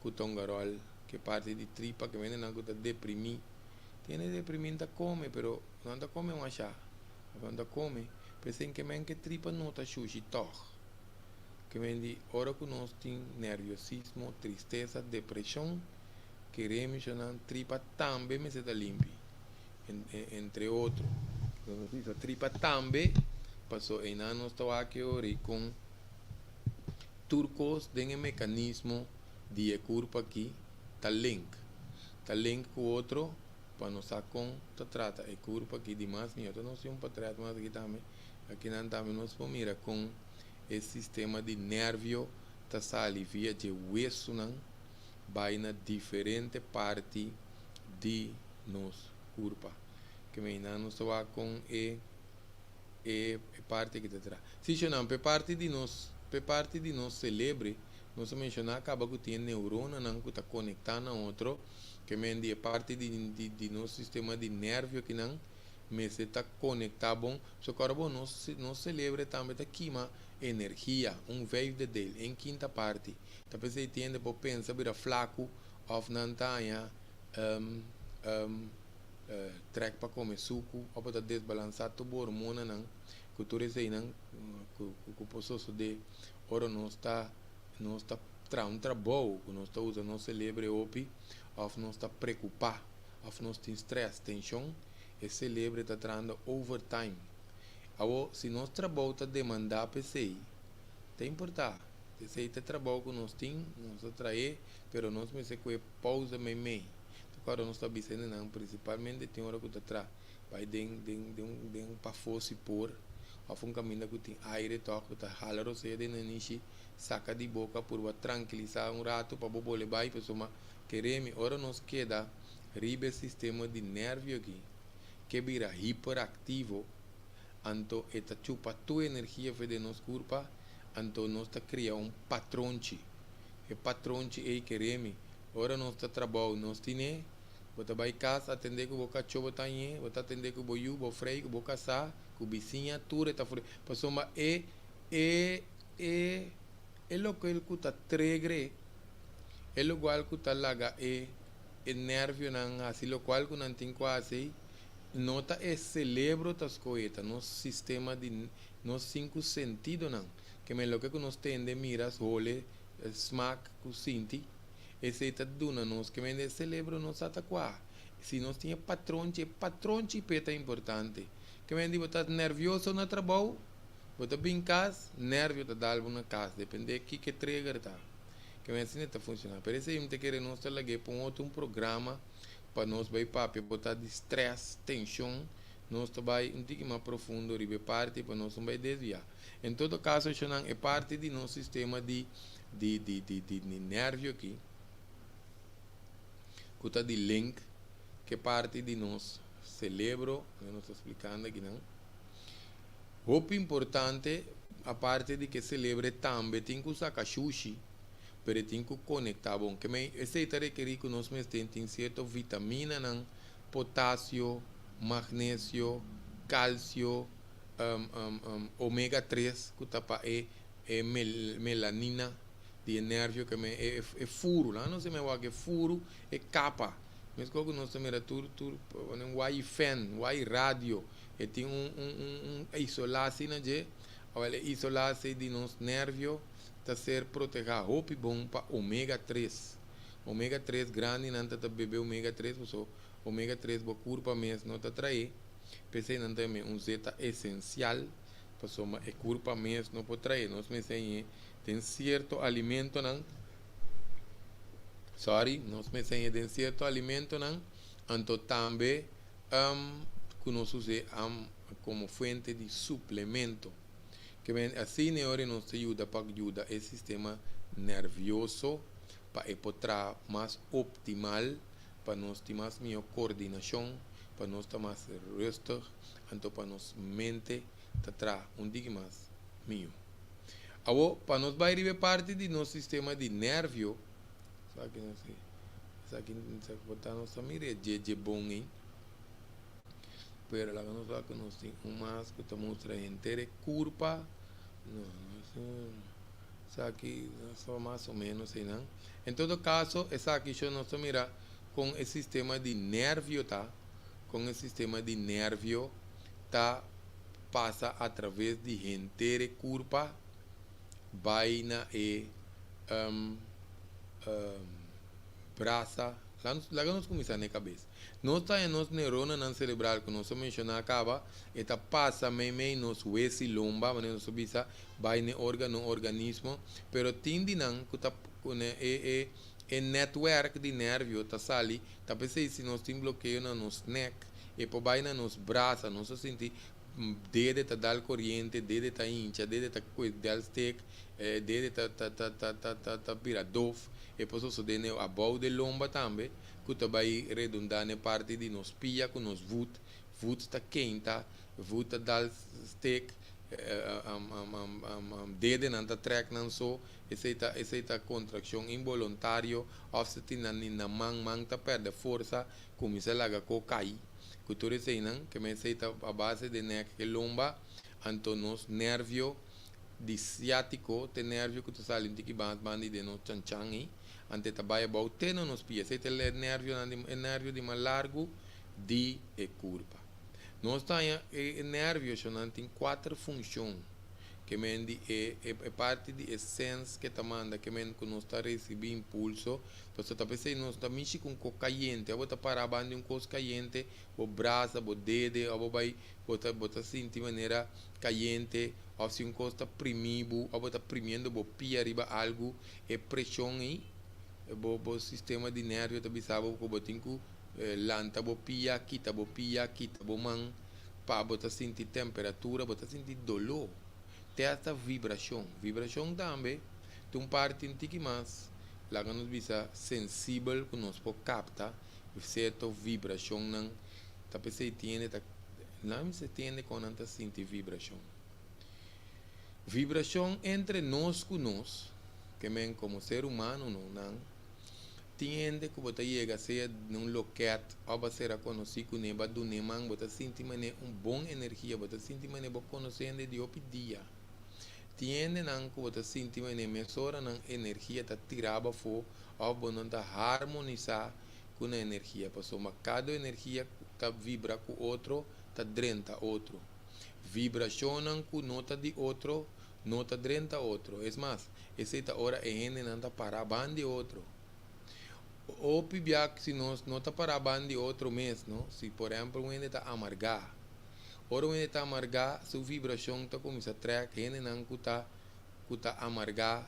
A: ku ta hunga ròl, ku parti di tripa, ku nan ku ta deprimí. Tin deprimí ta kome, pero no ta kome masha. No ta kome. P'esei ke men ku tripa no ta shushi toch. Ke men di ora ku nos tin nerviosismo, tristesa, depreshon, kere menshoná tripa tambe mester ta limpi. Entre otro. Nos tripa tambe, paso einan nos ta aki ku tur kos den e mekanismo di e kurpa aki ta link. Ta link ku otro pa nos kon ta trata e kurpa aki di mas mihó. Nos tin un portrèt mas aki tambe. Akinan tambe nos por mira kon e sistema di nervio ta sali via di wesunan bai na diferente parti di nos kurpa. Ke men nos ta kon e parti ku ta traha. Si no, pa parti di nos selebro, nos a menshoná kaba ku tin neuronanan ku ta konektá na otro, ke men di e parti di nos sistema di nervio akinan mester ta konektá bon. So awor bon, nos selebro tambe ta kima energia, un vijfde deel, un kinta parti. Ta p'esei tin por pensa bira flaku òf nan ta trèk pa kome suku òf ta desbalansá tur hormonanan ku tur eseinan ku por sosodé ora nos ta traha un trabou ku nos ta usa nos selebro hopi òf nos ta preokupá òf nos tin strès, tenshon, e selebro ta trahando overtime. Awor, si nos trabou ta demandá p'esei, ta importá. Esei ta trabou ku nos tin, nos ta traha, pero nos mester kue pousa mei mei. Awor nos ta bisando nan prinsipalmente tin ora ku ta traha bai den pafó si por òf un kaminda ku tin aire toch, ku ta hala rosea den nanishi, saka di boka pa trankilisá un ratu pa bo bolbe bai. Pasobra kere mi, ora nos keda riba e sistema di nervio aki ku bira hiperaktivo, anto e ta chupa tur energia for di nos kurpa. Anto nos ta kria un patronchi. E patronchi ei, kere mi, ora nos ta traha, nos tin bo ta bai kas, atendé ku bo kachó, bo ta bo ta atendé ku bo yu, bo frei, ku bo kasá, ku bisiña, tur ta fure. Pasobra e loke ku ta trigger e lokual ku ta laga e nervionan hasi lokual ku nan tin ku hasi, no ta e selebro ta skohe, ta nos sistema di nos sinku sentidonan. Ke men loke ku nos tende, mira, hole, smaak, ku sinti, esei ta duna nos. Ke men e selebro no sa ta kua. Si nos tin patronchi, patronchi pe ta importante. Ke men di bo ta nervioso na trabou, bo ta bin kas, nervio ta dal bo na kas, depende kiko e trigger ta. Ke men asina ta funciona. Pero esei mi ta kere nos ta lag'é pa un otro un programa pa nos bai papia bo ta di stress, tension, nos ta bai un tiki mas profundo riba e parti pa nos no bai desvia. En todo caso shownan e parti di nos sistema di di di di di di nervio aki ku ta di link ke parti di nos celebro, nos ta splikando akinan. Hopi importante, aparte di ke celebro e tambe tin ku saka shushi, pero e tin ku konektá bon. Ke men esei ta rekerí ku nos mester tin sierto vitaminanan, potasio, magnesio, kalsio, omega 3 ku ta pa e e melanina di e nervio ke men e e furu. Laga nos men wak e furu, e kapa. Meskos ku nos ta mira tur tur wai fen, wai radio. E tin un un un un isolá asina dje. Awel e isolá así di nos nervio ta ser protehá hopi bon pa omega 3. Omega 3 grandinan ta ta bebe omega 3 paso omega 3 bo kurpa mes no ta trae. P'esei nan ta yam'é un zeta esensial pasobra e kurpa mes no por trae. Nos mester hañ'é den sierto alimentonan, sorry, nos mester hañ'é den sierto alimentonan, anto tambe ku nos us'é komo fuente di suplemento. Ke men asina e ora nos ta yuda pa yuda e sistema nervioso pa e por traha mas optimal, pa nos tin mas mihó koordinashon, pa nos ta mas rustig, anto pa nos mente ta traha un diki mas mihó. Awor, pa nos bai riba e parti di nos sistema di nervio, esaki no si, esaki esaki por ta nos ta mira e dje bon ei, pero laga nos wak ku nos tin un mas ku ta mustra henter e kurpa, no, esaki so mas o menos einan. En todo kaso, esaki sho nos ta mira kon e sistema di nervio ta, kon e sistema di nervio ta pasa a traves di henter e kurpa bai na e brasa. Laga nos kuminsá na e kabes. Nos ta haña nos neuronanan serebral ku nos a menshoná kaba, e ta pasa meimei nos wes i lomba, manera nos a bisa, bai na e órgano, organismo, pero tin di nan ku ta e e e nètwèrk di nervio ta sali, ta p'esei si nos tin blokeo na nos nèk, e por bai na nos brasa, nos a sinti dede ta dal koriente, dede ta hincha, dede ta kue del stek, dede ta ta ta ta ta ta ta bira dof, e por sosodé na abou de lomba tambe, ku ta bai redundá na e parti di nos pia ku nos vut, vut ta keinta, vut ta dal stek, dedenan ta trèk nan so, esei ta esei ta kontrakshon inbolontario òf si tin nan na man, man ta pèrdè forsa, kuminsá laga ko kai. Ku tur eseinan, ke men esei ta a base de nèk e lomba, anto nos nervio di siátiko, te nervio ku ta sali un tiki bas banda di den nos chanchan ei, anto e ta bai abou te na nos pia. Esei ta e nervionan di e nervio di mas largu di e kurpa. Nos ta haña e nervio shonnan tin kuater funshon. Ke men di e e parti di e sens ke ta manda ke men ku nos ta risibí impulso. Pasobra ta p'esei nos ta mishi ku un kos kayente. Ora bo ta pará banda di un kos kayente, bo brasa, bo dede òf bo bai bo ta bo ta sinti manera kayente òf si un kos ta primí bo òf bo ta primiendo bo pia riba algu, e preshon ei bo bo sistema di nervio ta bisa bo ku bo tin ku lanta bo pia, kita bo pia, kita bo man. Pa bo ta sinti temperatura, bo ta sinti doló, te hasta vibrashon. Vibrashon tambe ta un parti un tiki mas, laga nos bisa, sensibel ku nos por kapta sierto vibrashonnan. Ta p'esei tiende ta, nan mester tende kon nan ta sinti vibrashon. Vibrashon entre nos ku nos, ke men komo ser humano no nan. Tin hende ku bo ta yega sea na un lokèt òf a sera konosí kuné, bo a dun'é man, bo ta sinti manera un bon energia, bo ta sinti manera bo konosé hende di hopi dia. Tin hendenan ku bo ta sinti manera mesora nan energia ta tirá bo afó òf bo no ta harmonisá ku nan energia, pasobra kada energia ku ta vibra ku otro ta drenta otro. Vibrashonnan ku no ta di otro no ta drenta otro. Es mas, esei ta ora e hendenan ta pará ban di otro. Hopi bia si nos no ta pará ban di otro mes, no? Si por ehempel un hende ta amargá, Ora un hende ta amargá, su vibrashon ta kuminsá trèk hendenan ku ta amargá,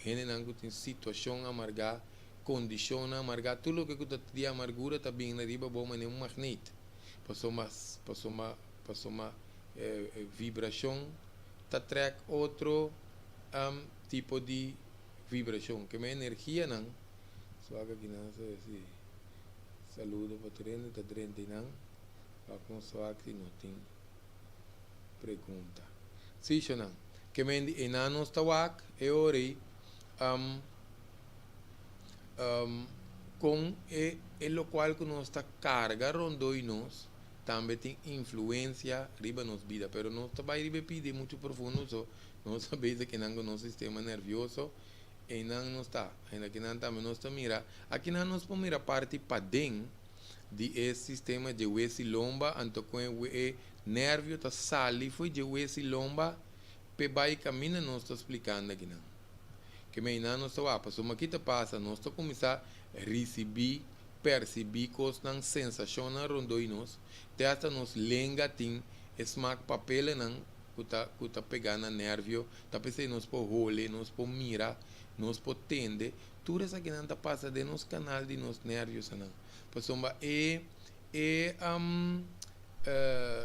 A: hendenan ku tin situashon amargá, kondishon amargá, tur loke ku ta di amargura ta bin riba bo manera un magnet. Pasobra vibrashon ta trèk otro tipo di vibrashon, ke men energianan. So aki nan si saludo pa tur hende ta drenta nan. Wak nos wak si no tin pregunta. Si, shonan. Ke men di einan nos ta wak e ora ei kon e lokual ku nos ta karga rondó di nos tambe tin influensia riba nos bida, pero nos ta bai riba pidi muchu profundo, so nos ta bezig ku nos sistema nervioso. Einan nos ta ainda akinan tambe nos ta mira, akinan nos por mira parti paden di e sistema di wes'i lomba, anto ku e nervio ta sali for di wes'i lomba pe bai kaminda nos ta splikando akinan. Ke men nos ta wak, pasobra kiko ta pasa, nos ta kuminsá risibí, persibí kosnan, sensashonnan rondó di nos, te hasta nos lenga tin smaak papillennan ku ta pegá na nervio, ta p'esei nos por hole, nos por mira, nos por tende, tur esakinan ta pasa den nos kanal di nos nervionan. Pasobra e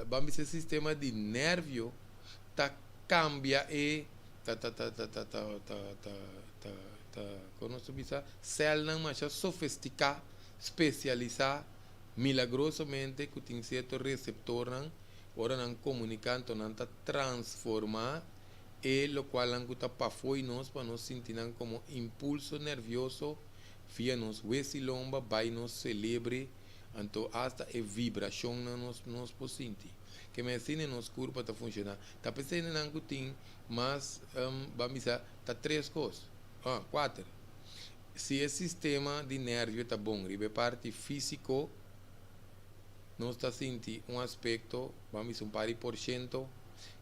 A: ban bisa sistema di nervio ta kambia e ta ta ta ta ta ta ta ta ta ta kon nos ta bisa, sèlnan masha sofistiká, spesialisá milagrosamente, ku tin sierto reseptornan, ora nan komuniká, anto nan ta transformá e lokual nan ku ta pafó di nos pa nos sinti nan komo impulso nervioso via nos wes'i lomba bai nos selebre, anto hasta e vibrashonnan nos por sinti. Ke men asina nos kurpa ta funshoná. Ta p'esei nan ku tin mas, ban bisa, ta tres kos, ah, kuater. Si e sistema di nervio ta bon riba e parti físiko, nos ta sinti un aspekto, ban bisa un par di porshento.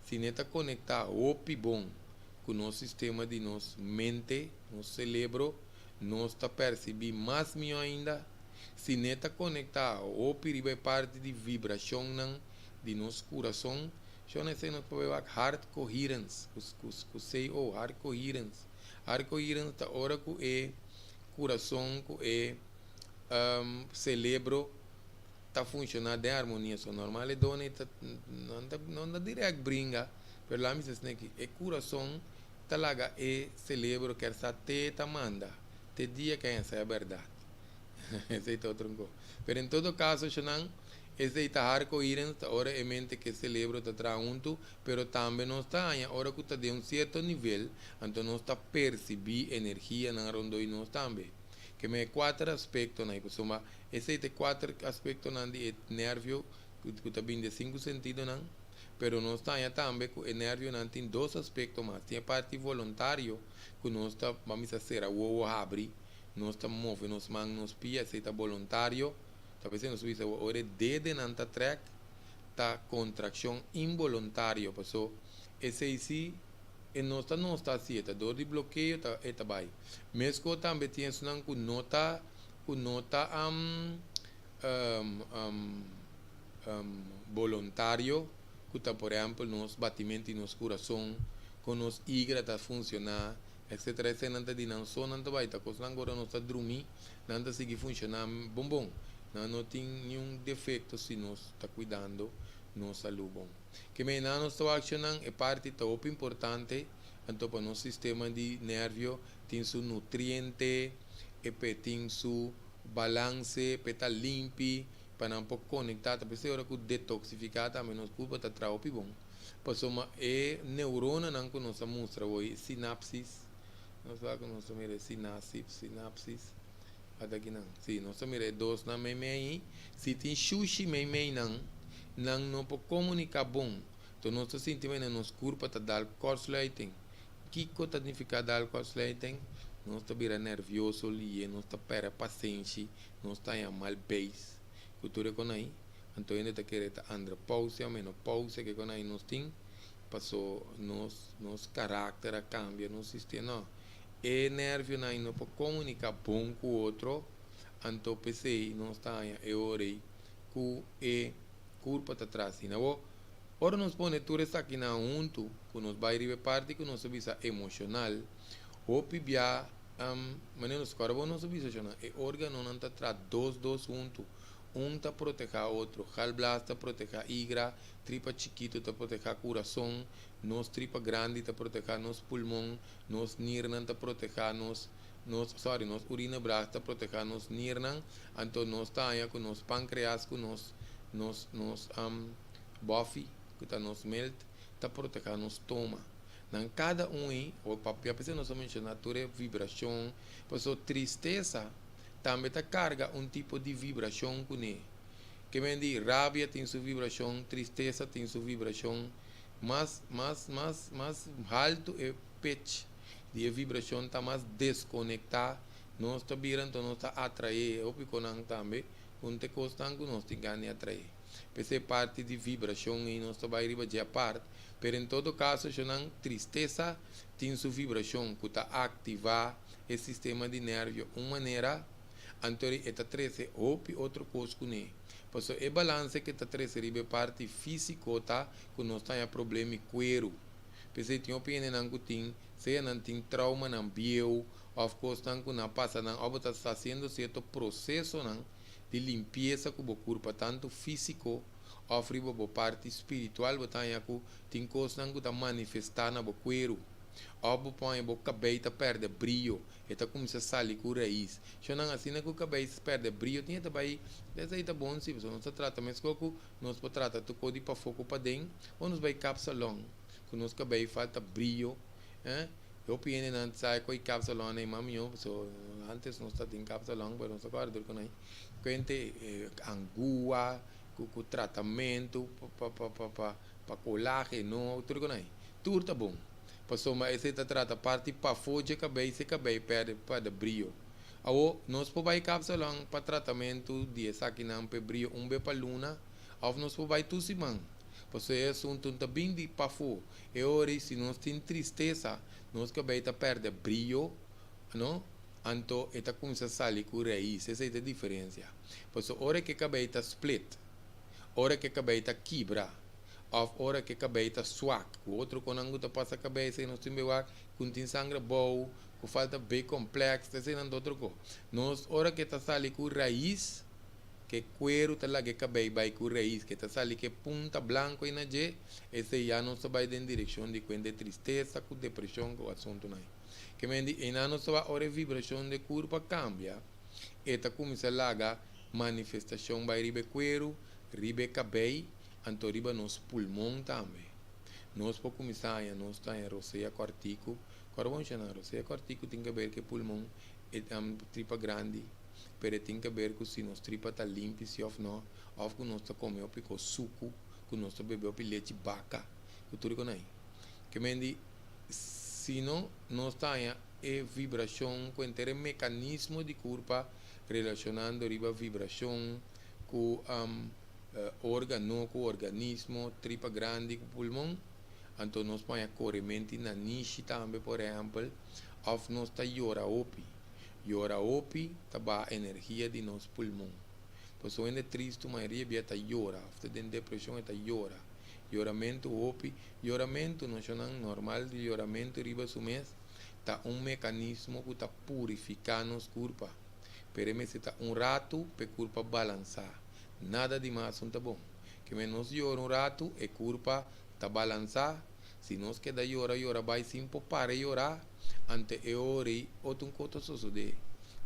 A: Si ne ta konektá hopi bon ku nos sistema di nos mente, nos selebro, nos ta persibí mas mihó ainda. Si ne ta konektá hopi riba e parti di vibrashonnan di nos kurason, shon, esei nos por wak heart coherence, ku CO, heart coherence. Heart coherence ta ora ku e kurason ku e selebro ta funshoná den harmonia. So normal e done ta no ta direct bringa, pero laat mi bisa aki, e kurason ta laga e selebro kier sa te ta manda, te dia ku esa e bèrdat. Esei ta otro kos. Pero en todo kaso, shonan, esei ta heart coherence, ta ora e mente ku e selebro ta traha huntu, pero tambe nos ta haña ora ku ta den un sierto nivel, anto nos ta persibí energianan rondó di nos tambe. Ke men kuater aspektonan, pasobra esei ta kuater aspektonan di e nervio ku ta bin di sinku sentidonan, pero nos ta haña tambe ku e nervionan tin dos aspekto mas. Tin e parti voluntario ku nos ta, ban bisa, sera wowo, habri, nos ta move nos man, nos pia, esei ta voluntario. Ta p'esei nos bisa ora e dedenan ta trèk, ta kontrakshon involuntario, paso esei si e nos ta hasié, ta dor di blokeo ta e ta bai. Meskos tambe tin esunnan ku no ta voluntario, ku ta por ehèmpel nos batimentu di nos kurason, ku nos igra ta funshoná, etc. Eseinan ta di nan so nan ta bai, ta kosnan ku ora nos ta drumí, nan ta sigui funshoná bon bon. Nan no tin ningun defekto si nos ta kuidando nos salú bon. Ke men nos ta wak, shonan, e parti ta hopi importante, anto pa nos sistema di nervio tin su nutriente, e pe tin su balanse, pe ta limpi, pa nan por konektá. Ta p'esei ora ku detoksifiká tambe nos kurpa ta traha hopi bon. Pasobra e neuronanan ku nos a mustra awor, sinapsis, nos wak ku nos ta mira sinapsis, sinapsis, ata akinan. Si, nos ta mira e dosnan meimei, si tin shushi meimei nan, nan no por komuniká bon. Anto nos ta sinti manera nos kurpa ta dal kortsluiting. Kiko ta signifiká dal kortsluiting? Nos ta bira nervioso lihe, nos ta pèrdè pasenshi, nos ta haña mal beis ku tur e kon ei. Anto hende ta kere ta andropausia, menopausia, ke kon ei nos tin, paso nos karakter a kambia, nos sistema. No. E nervionan no por komuniká bon ku otro, anto p'esei nos ta haña e ora ei ku e kurpa ta tras. Awor, Ora nos pone tur esakinan huntu, ku nos bai riba e parti ku nos a bisa emoshonal, hopi bia, manera nos kòrda bo nos a bisa shonnan, e órganonan ta traha dos dos huntu, un ta protehá otro. Galblaas ta protehá igra, tripa chikitu ta protehá kurason, nos tripa grandi ta protehá nos pulmon, nos nirnan ta protehá nos, nos, sorry, nos urineblaas ta protehá nos nirnan, anto nos ta haña ku nos pankreas ku nos, nos, nos, bòfi, ku ta nos milt, ta protehá nos stoma. Nan kada un ei, o papia p'esei nos a menshoná tur e vibrashon, pasobra tristesa tambe ta karga un tipo di vibrashon kuné. Ke men di rabia tin su vibrashon, tristesa tin su vibrashon, mas, mas, mas, mas haltu e pitch di e vibrashon ta mas deskonektá nos ta bira, anto nos ta atraé e hopi konan tambe ku un ta e kosnan ku nos tin gana di atraé. P'esei parti di vibrashon ei nos ta bai riba dje apart, pero en todo kaso shonnan tristesa tin su vibrashon ku ta aktivá e sistema di nervio un manera, anto e ta trese hopi otro kos kuné. Pasobra e balanse ku e ta trese riba e parti físiko ta ku nos ta haña problema di kueru. P'esei tin hopi hendenan ku tin, sea nan tin traumanan bieu òf kosnan ku nan a pasa nan òf bo ta hasiendo sierto prosesonan di limpiesa ku bo kurpa tantu físiko òf riba bo parti spiritual bo ta haña ku tin kosnan ku ta manifestá na bo kueru òf bo por haña bo kabei ta pèrdè brio e ta kuminsá sali ku rais shonnan asina ku kabei pèrdè brio tin e ta bai esei ta bon si pasobra nos ta trata meskos ku nos por trata tur kos di pafó ku paden ora nos bai kapsalòn ku nos kabei falta brio eh. Hopi hendenan sa e koe kapsalon ei mas mihó pasobra antes nos ta tin kapsalon pero nos ta kòrda tur ku nan kuente angua ku ku tratamentu pa pa pa pa pa kolageno tur ku nan tur ta bon pasobra esei ta trata parti pafó dje kabei si e kabei pèrdè pèrdè brio awor nos por bai kapsalon pa tratamentu di esakinan pa e brio un be pa luna òf nos por bai tur siman pasobra e asuntu no ta bin di pafó. E ora ei si nos tin tristesa, nos kabei ta pèrdè brio, no? Anto e ta kuminsá sali ku rais. Esei ta e diferensia. Pasobra ora ku e kabei ta split, ora ku e kabei ta kibra, òf ora ku e kabei ta swak, ku otro konan ku ta pasa kabei esei nos tin bewak ku no tin sangre abou, ku falta B-kompleks, eseinan ta otro ko. Nos ora ku e ta sali ku rais, Ke kueru ta laga e kabei bai ku rais, ke ta sali ke punta blanku ei na dje, esei ya nos ta bai den direkshon di kuenta e tristesa ku depreshon ku asuntunan ei. Ke men di einan nos ta wak ora e vibrashon di e kurpa kambia, e ta kuminsá laga manifestashon bai riba e kueru, riba e kabei, anto riba nos pulmon tambe. Nos por kuminsá haña nos ta haña rosea kòrtiku. Kòrda bon shana, rosea kòrtiku tin ke ber ku e pulmon, e tripa grandi. Pero e tin ke ber ku si nos tripa ta limpi si òf no, òf ku nos ta kome hopi kos suku, ku nos ta bebe hopi lechi baka, ku tur e kon ai. Ke men di, si no nos ta haña e vibrashon ku henter e mekanismo di kurpa relashonando riba vibrashon ku organo, ku organismo, tripa grandi ku pulmon, anto nos por haña korementu di nanishi tambe por ehèmpel, òf nos ta yora hopi. Yora hopi ta baha energia di nos pulmon. Pasobra hende tristu mayoria bia ta yora of ta den depresion e ta yora. Yoramentu hopi, yoramentu noshonnan normal di yoramentu riba su mes ta un mekanismo ku ta purifiká nos kurpa. Pero e mester ta un ratu pa e kurpa balansá. Nada di mas un ta bon. Kimen nos yora un ratu e kurpa ta balansá. Si nos keda yora yora bai sin por para yora. Ante e ora ei otro un kos ta sosodé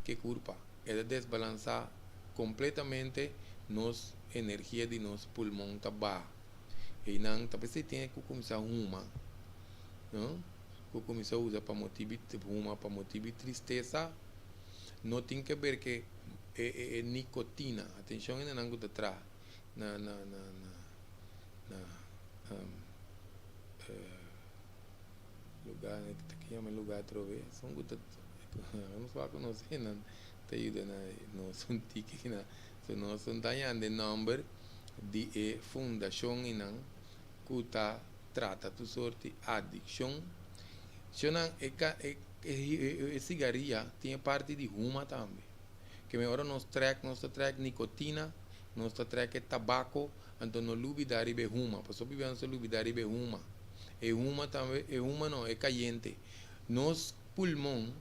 A: ku e kurpa. E ta desbalansá kompletamente, nos energia di nos pulmon ta baha. Einan ta p'esei tin ku kuminsá huma, no? Ku kuminsá usa pa motibu huma pa motibu di tristesa. No tin ke ber ku e nikotina. Atenshon hendenan ku ta traha na na na na Lugar ta ke yama e lugar atrobe esun ku ta nos wak ku nos hendenan ta yuda na nos un tiki na so nos no ta yanda e nomber di e fundashon einan ku ta trata tur sorti adikshon shonnan e ka e e sigaria tin e parti di huma tambe ke mi ora nos trek nos ta trek nikotina. Nos ta trek e tabako, anto no lubidá riba e huma, pasobra biba nos ta lubidá riba e huma. E huma tambe, e huma no, e kayente. Nos pulmon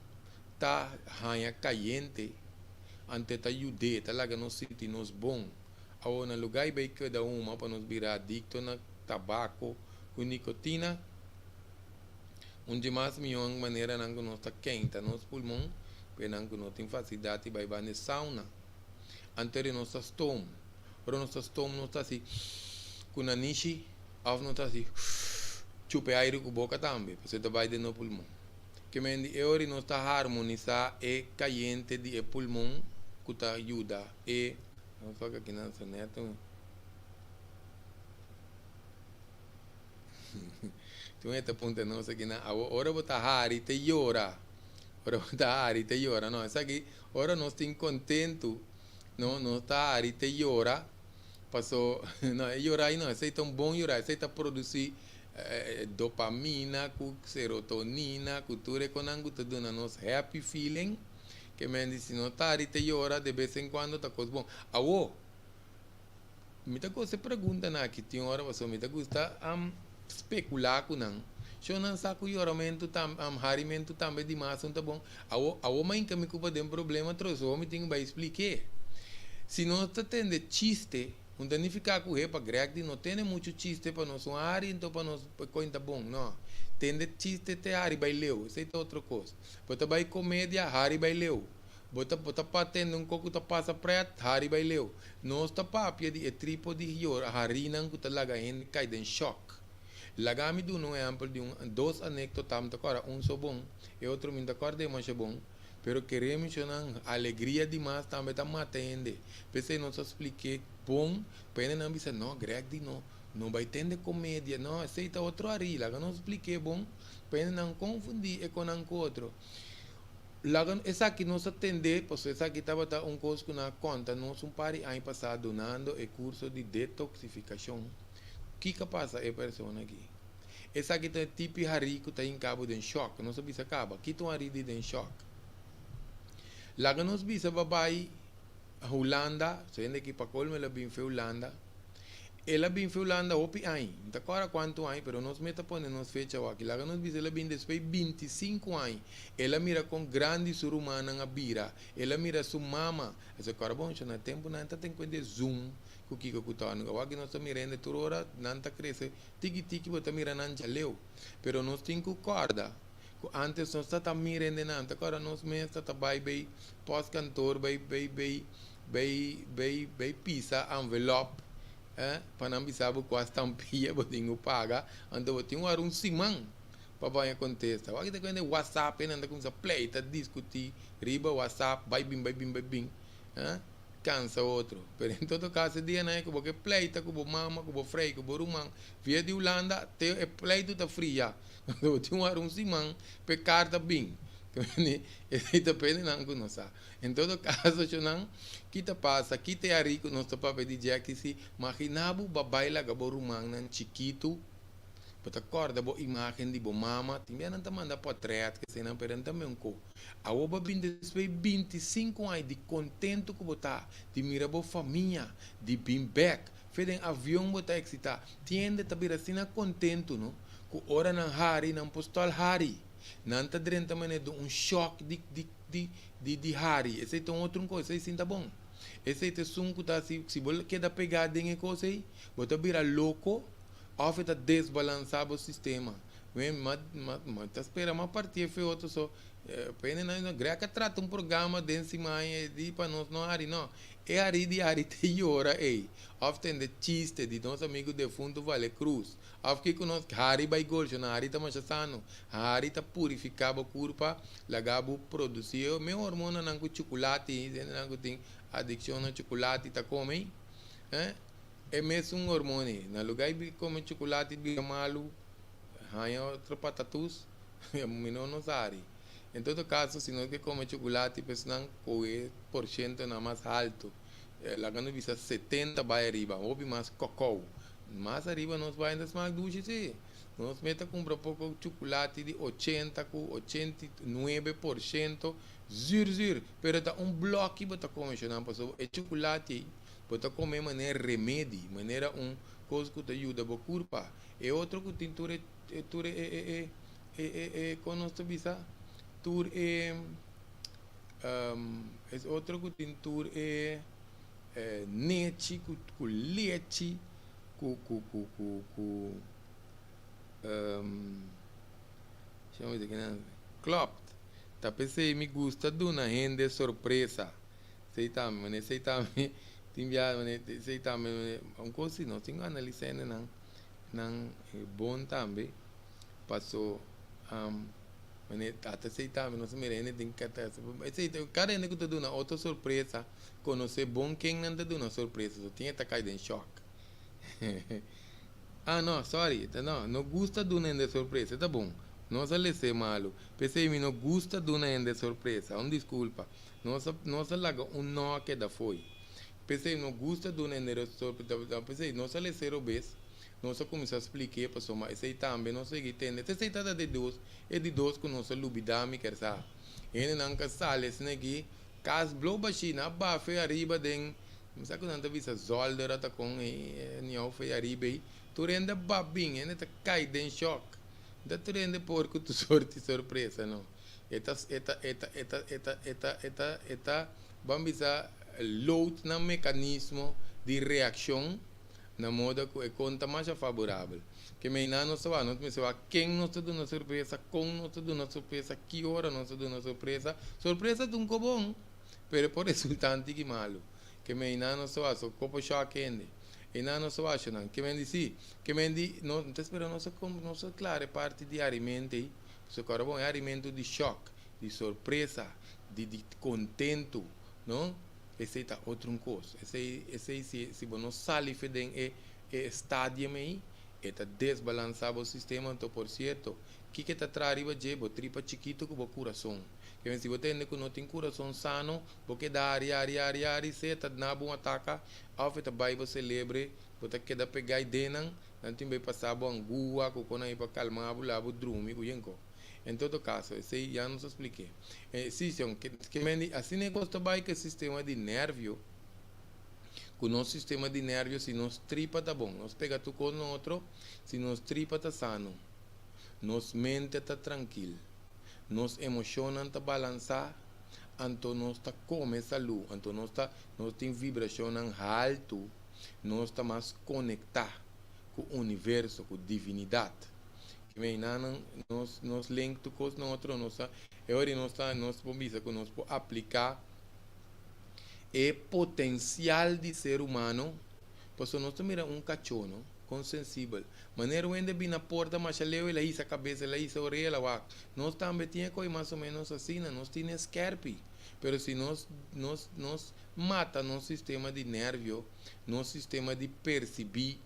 A: ta haña kayente, anto e ta yud'é, ta laga nos sinti nos bon. Awor na lugá i bai keda huma pa nos bira adikto na tabako ku nikotina, un dje mas mihó maneranan ku nos ta keinta nos pulmon, pa esnan ku no tin fasilidat di bai banda e sauna. Anto di nos ta stoom. Ora nos ta stoom nos ta hasi ku nanishi òf nos ta hasi chupa e aire ku boka tambe pasobra ta bai den nos pulmon. Ke men di e ora nos ta harmonisá e kayente di e pulmon ku ta yuda e. Nos wak aki nan so nèt un. Tin un e ta puntra nos aki nan awor ora bo ta hari te yora ora bo ta hari te yora no esaki Ora nos tin kontentu, no, nos ta hari te yora, paso, no, e yora ei no, esei ta un bon yora, esei ta produsí dopamina ku serotonina ku tur e konan ku ta duna nos happy feeling, ke men di si nos ta hari te yora de bes en kuando ta kos bon. Awo, Mi ta gosta e preguntanan aki tin ora pasobra mi ta gusta speculá ku nan. Sho nan sa ku yoramentu tam harimentu tambe dimas no ta bon. Awo awo mainka mi kupa den problema troso awo mi tin ku bai splik'é. Si nos ta tende chiste un ta nifiká ku he pa Greg di no tene muchu chiste pa nos un hari anto pa nos koin ta bon. No. Tende chiste te hari bai leu esei ta otro kos. Bo ta bai komedia hari bai leu. Bo ta bo ta pa tende un kos ku ta pasa pret, hari bai leu. Nos ta papia di e tripo di yora harinan ku ta laga hende kai den shòk. Laga mi duna un ehèmpel di un dos anékdota, mi ta kòrda un so bon, e otro mi no ta kòrda e masha bon, pero kere mi shonnan alegria dimas tambe ta mata hende. P'esei nos a splik'é bon pa hendenan bisa, no, Greg di no, no bai tende komedia, no, esei ta otro hari. Laga nos splik'é bon pa hendenan konfundí e konan ku otro. Laga esaki nos a tende, pasobra esaki tabata un kos ku nan a konta nos un par di aña pasá dunando e kurso di detoksifikashon. Kiko a pasa e persona aki? Esaki ta e tipi harí ku ta hinka bo den shòk. Nos a bisa kaba, kita un harí di den shòk. Laga nos bisa bo a bai Hulanda, so hende aki pa kolmo el a bin fe Hulanda. El a bin fe Hulanda hopi aña, mi ta kòrda kuantu aña, pero nos mester pone nos fecha awor aki. Laga nos bisa el a bin despues 25 aña. El a mira kon grandi su rumannan a bira. El a mira su mama. Esei kòrda bon, na e tempu nan ta ten kuenta e zoom ku kiko ku ta. Awor aki nos ta mira hende tur ora nan ta krese tiki tiki bo ta mira nan djaleu. Pero nos tin ku kòrda ku antes nos ta ta mira hende nan. Ta kòrda nos mes ta ta bai bay pòstkantoor bay bay bay. Bay bay bay pisa envelop eh pa nan bisa bo cua stampilla bo tin cu paga anto bo tin wara un siman pa baña contesta wak ta cuenta whatsapp nan ta cuminsa pleita discuti riba whatsapp bay bin bay bin bay bin eh cansa otro pero en todo caso e dianan cu bo ke pleita cu bo mama cu bo frei cu bo ruman via di Hulanda te e pleito ta fria bo tin wara un siman pa e carta bin esey ta pende nan cu no sa. En todo caso shonan, ki ta pasa? Ki ta e ari cu nos ta papia di Jackie si? Magina bo ba bay laga bo rumannan chikitu, bo ta corda bo imagen di bo mama, tin bia nan ta manda potret kesenan pero nan ta meun co. Awor bo a bin despues 25 aña di contento cu bo ta di mira bo famia, di bin bek, fe den avion bo ta excita, tin hende ta bira asina contento no, cu ora nan hari nan por stol hari, nan ta drenta manera di un shock di di. Di di di hari esei ta un otro un kos esei sin ta bon esei ta esun ku ta hasi si bo keda pegá den e kos ei bo ta bira loko òf e ta desbalansá bo sistema wen ma ma ma ta spera ma partié fe otro so pende nan Greg a trata un programa den siman e di pa nos no hari no e hari di hari te yora ei òf tende chiste di nos amigu defuntu Vale Cruz Of kiko nos hari bai golsho nan hari ta masha sano. Hari ta purifiká bo kurpa, laga bo produsí e mes hormonanan ku chukulati, hendenan ku tin adikshon na chukulati ta kome, eh, e mesun hormon ei. Na lugá di kome chukulati bira malu, haña otro patatus, mi no nos hari. En todo kaso, si nos ke kome chukulati, personan kohe porshentonan mas haltu. Laga nos bisa 70 bai ariba, hopi mas kokou. Mas ariba nos bai ta smak dushi si. Nos mester kumpra poko chukulati di 80 ku 89% zuur zuur. Pero ta un bloki bo ta kome shonnan pasobra e chukulati ei Bo ta kome manera remedi, manera un kos ku ta yuda bo kurpa. E otro ku tin tur e tur e e e e e e kon nos ta bisa? Tur e es otro ku tin tur e nechi ku ku lechi ku ku ku ku ku klopt. Ta p'esei mi gusta duna hende sorpresa. Esei tambe, manera esei tambe tin biaha manera esei tambe manera un kos si nos tin ku analisá hende nan nan bon tambe paso manera ata esei tambe nos a mira hende tin esei kada hende ku ta duna otro sorpresa konosé bon ken nan ta duna sorpresa so tin e ta kai den shòk. Ah no, sorry, ta no, no gusta duna hende sorpresa, ta bon, nos a les'é malu, p'esei mi no gusta duna hende sorpresa, un disculpa, nos a, nos a laga un no a keda fo'i, p'esei no gusta duna hende sorpresa, p'esei nos a les'é robes, nos a cuminsa splik'é pasobra esei tambe nos a sigui tende, esei ta di dos, e di dos cu nos a lubida mi kier sa, hendenan ka sali asina aki, cas blo bashí, nan a bafe ariba den. Mi sa ku nan ta bisa zòlder ata kon ei niou for ariba ei. Tur hende a bap bin, hende ta kai den shòk. No ta tur hende por ku tur sorti sorpresa no. E ta e ta e ta e ta e ta e ta e ta e ta ban bisa load nan mekanismo di reakshon na moda ku e kon ta masha faborabel. Ke mei nan nos ta wak, nos mester wak ken nos ta duna sorpresa, kon nos ta duna sorpresa, ki ora nos ta duna sorpresa. Sorpresa ta un kobon. Pero e por resulta un tiki malu. Ke men einan no sa so kopo shock hende. Einan no sa washa nan. Ke men di si. Ke men di no ta spera nos a nos a klara e parti di arimento ei. Pasobra kòrda bon e arimento di shock, di sorpresa, di di kontentu, no? Esei ta otro un kos. Esei esei si si bo no sali fe den e e stadium ei, e ta desbalansa bo sistema. Anto por sierto, kiko ta traha riba dje? Bo tripa chikitu ku bo kurason. Kende si bo tende ku no tin kurason sano, bo keda ari, ari, ari, ari, sea ta dna bo un ataka òf e ta bai bo selebre, bo ta keda pegá i denan, nan tin bai pasá bo angua ku kon nan pa kalmá bo, laga bo drumi ku yenko. En todo kaso, esei ya nos a splik'é. E si, señor, ke men di asina e kos ta bai ku e sistema di nervio, ku nos sistema di nervio si nos tripa ta bon, nos pega tur kos na otro, si nos tripa ta sano, nos mente ta trankil. Nos emoshonnan ta balansá, anto nos ta kome salú, anto nos ta nos tin vibrashonnan haltu, nos ta mas konektá ku universo, ku divinidat. Kimeinanan nos nos link tur kos na otro, nos ta e ora nos ta nos por bisa ku nos por apliká e potensial di ser humano, pasobra nos ta mira un kachó no. Kon sensibel. Manera un hende bin na porta masha leu el a hisa kabes, el a hisa orea, el a wak. Nos tambe tin e koi mas o menos asina, nos tin e skerpi. Pero si nos nos nos mata nos sistema di nervio, nos sistema di persibí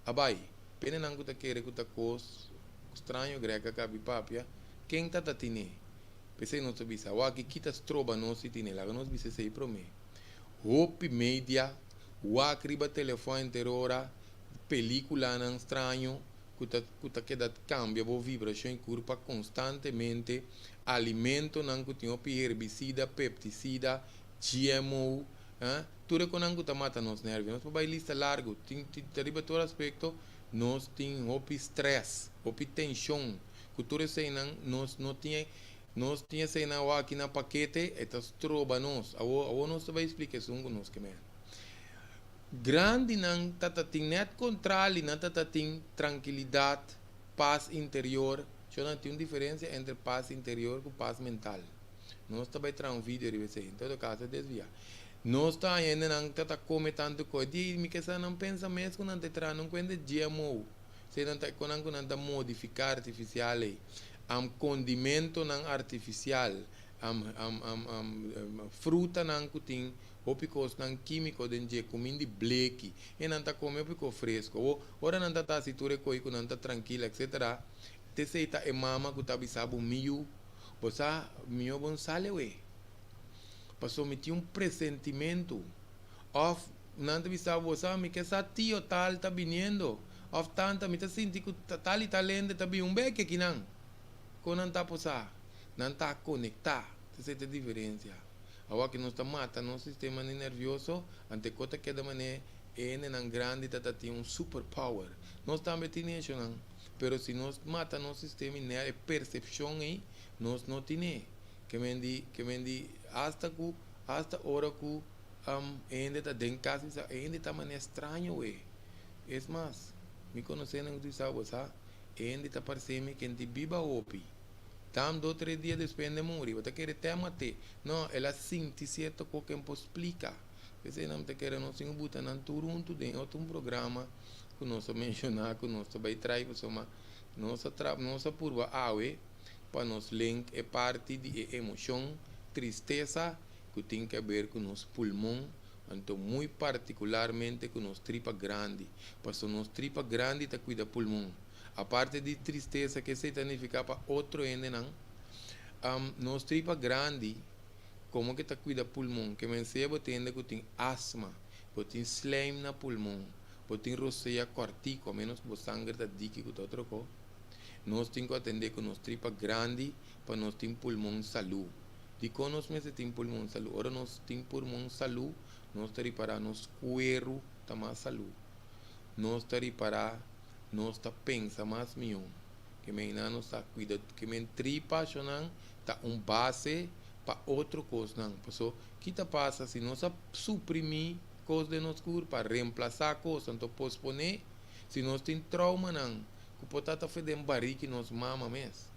A: a bai. Pendenan ku ta kere ku ta kos straño grek a kabi papia, ken ta ta tine? P'esei nos ta bisa, wak ki ta stroba nos di tine? Laga nos bisa esei promé. Hopi media Wak riba telefòn henter ora pelíkulanan straño ku ta ku ta keda kambia bo vibrashon i kurpa konstantemente, alimentonan ku tin hopi herbisida, peptisida, GMO, tur e konan ku ta mata nos nèrvio. Nos por bai lista largu. Tin tin ta riba tur aspekto nos tin hopi strès, hopi tenshon. Ku tur eseinan nos no tin nos tin eseinan awor aki na pakete e ta stroba nos. Awor awor nos ta bai splika esun ku nos ke mester. Grandinan ta ta tin net contrali, nan ta ta tin trankilidad, paz interior. Sho nan tin un diferencia entre paz interior cu paz mental. Nos ta bay traha un video riba esey. En todo caso e desvia. Nos ta haña hendenan ta ta come tanto coe. Di mi ke sa nan pensa mes cu nan ta traha nan cuenta GMO. Esey nan ta e conan cu nan ta modifica artificial ey. Am condimentonan artificial. Am am am am frutanan cu tin Hopi kosnan kímiko den dje, kumin di bleki, e nan ta kome hopi kos fresko. Awor, ora nan ta ta hasi tur e koi ku nan ta trankil etsetera, t'esei ta e mama ku ta bisa bo, Mi yu, bo sa mihó bo no sali awe, pasobra mi tin un presentimentu. Òf nan ta bisa bo, Bo sa mi ke sa tio tal ta biniendo, òf tanta, mi ta sinti ku tal i tal hende ta bini un beki akinan. Kon nan ta por sa? Nan ta konektá. T'esei ta e diferensia. Awor ku nos ta mata nos sistema nervioso, anto kos ta keda manera e hendenan grandi ta tin un superpower. Nos tambe tin esnan, pero si nos mata nos sistema e persepshon ei, nos no tin. Ke men di hasta ora ku hende ta den kas, hende ta manera straño we. Es mas, mi konosé nan ku sabe, sa, hende ta parse mi ku ta biba hopi. Tam 2, 3 dia despues di muri, bo ta kere te mat'é. No, el a sinti sierto kos ku por splika. Esei nan ta kere nos tin buta nan tur huntu den otro un programa ku nos a menshoná ku nos bai trae, pasobra nos a purba awe pa nos link e parti di e emoshon tristesa ku tin ku ber ku nos pulmon, anto muy partikularmente ku nos tripa grandi. Pasobra nos tripa grandi ta kuida pulmon. Aparte di tristesa ku esei ta nifiká pa otro hendenan, nos tripa grandi komo ku ta kuida pulmon, ke men sea bo tende ku tin asma, bo tin slijm na pulmon, bo tin rosea kòrtiku, menos bo sanger ta diki ku otro kos. Nos tin ku atendé ku nos tripa grandi pa nos tin pulmon salú. Di kon nos mester tin pulmon salú? Ora nos tin pulmon salú, nos ta ripará nos kueru ta mas salú. Nos ta ripará, nos ta pensa mas mihó. Ke men nos ta kuida, ke men tripa nan ta un base pa otro kosnan. Paso, kiko ta pasa si nos suprimí kos den nos kurpa, remplasá kos, anto posponé, si nos tin traumanan, ku por ta for di barika nos mama mes.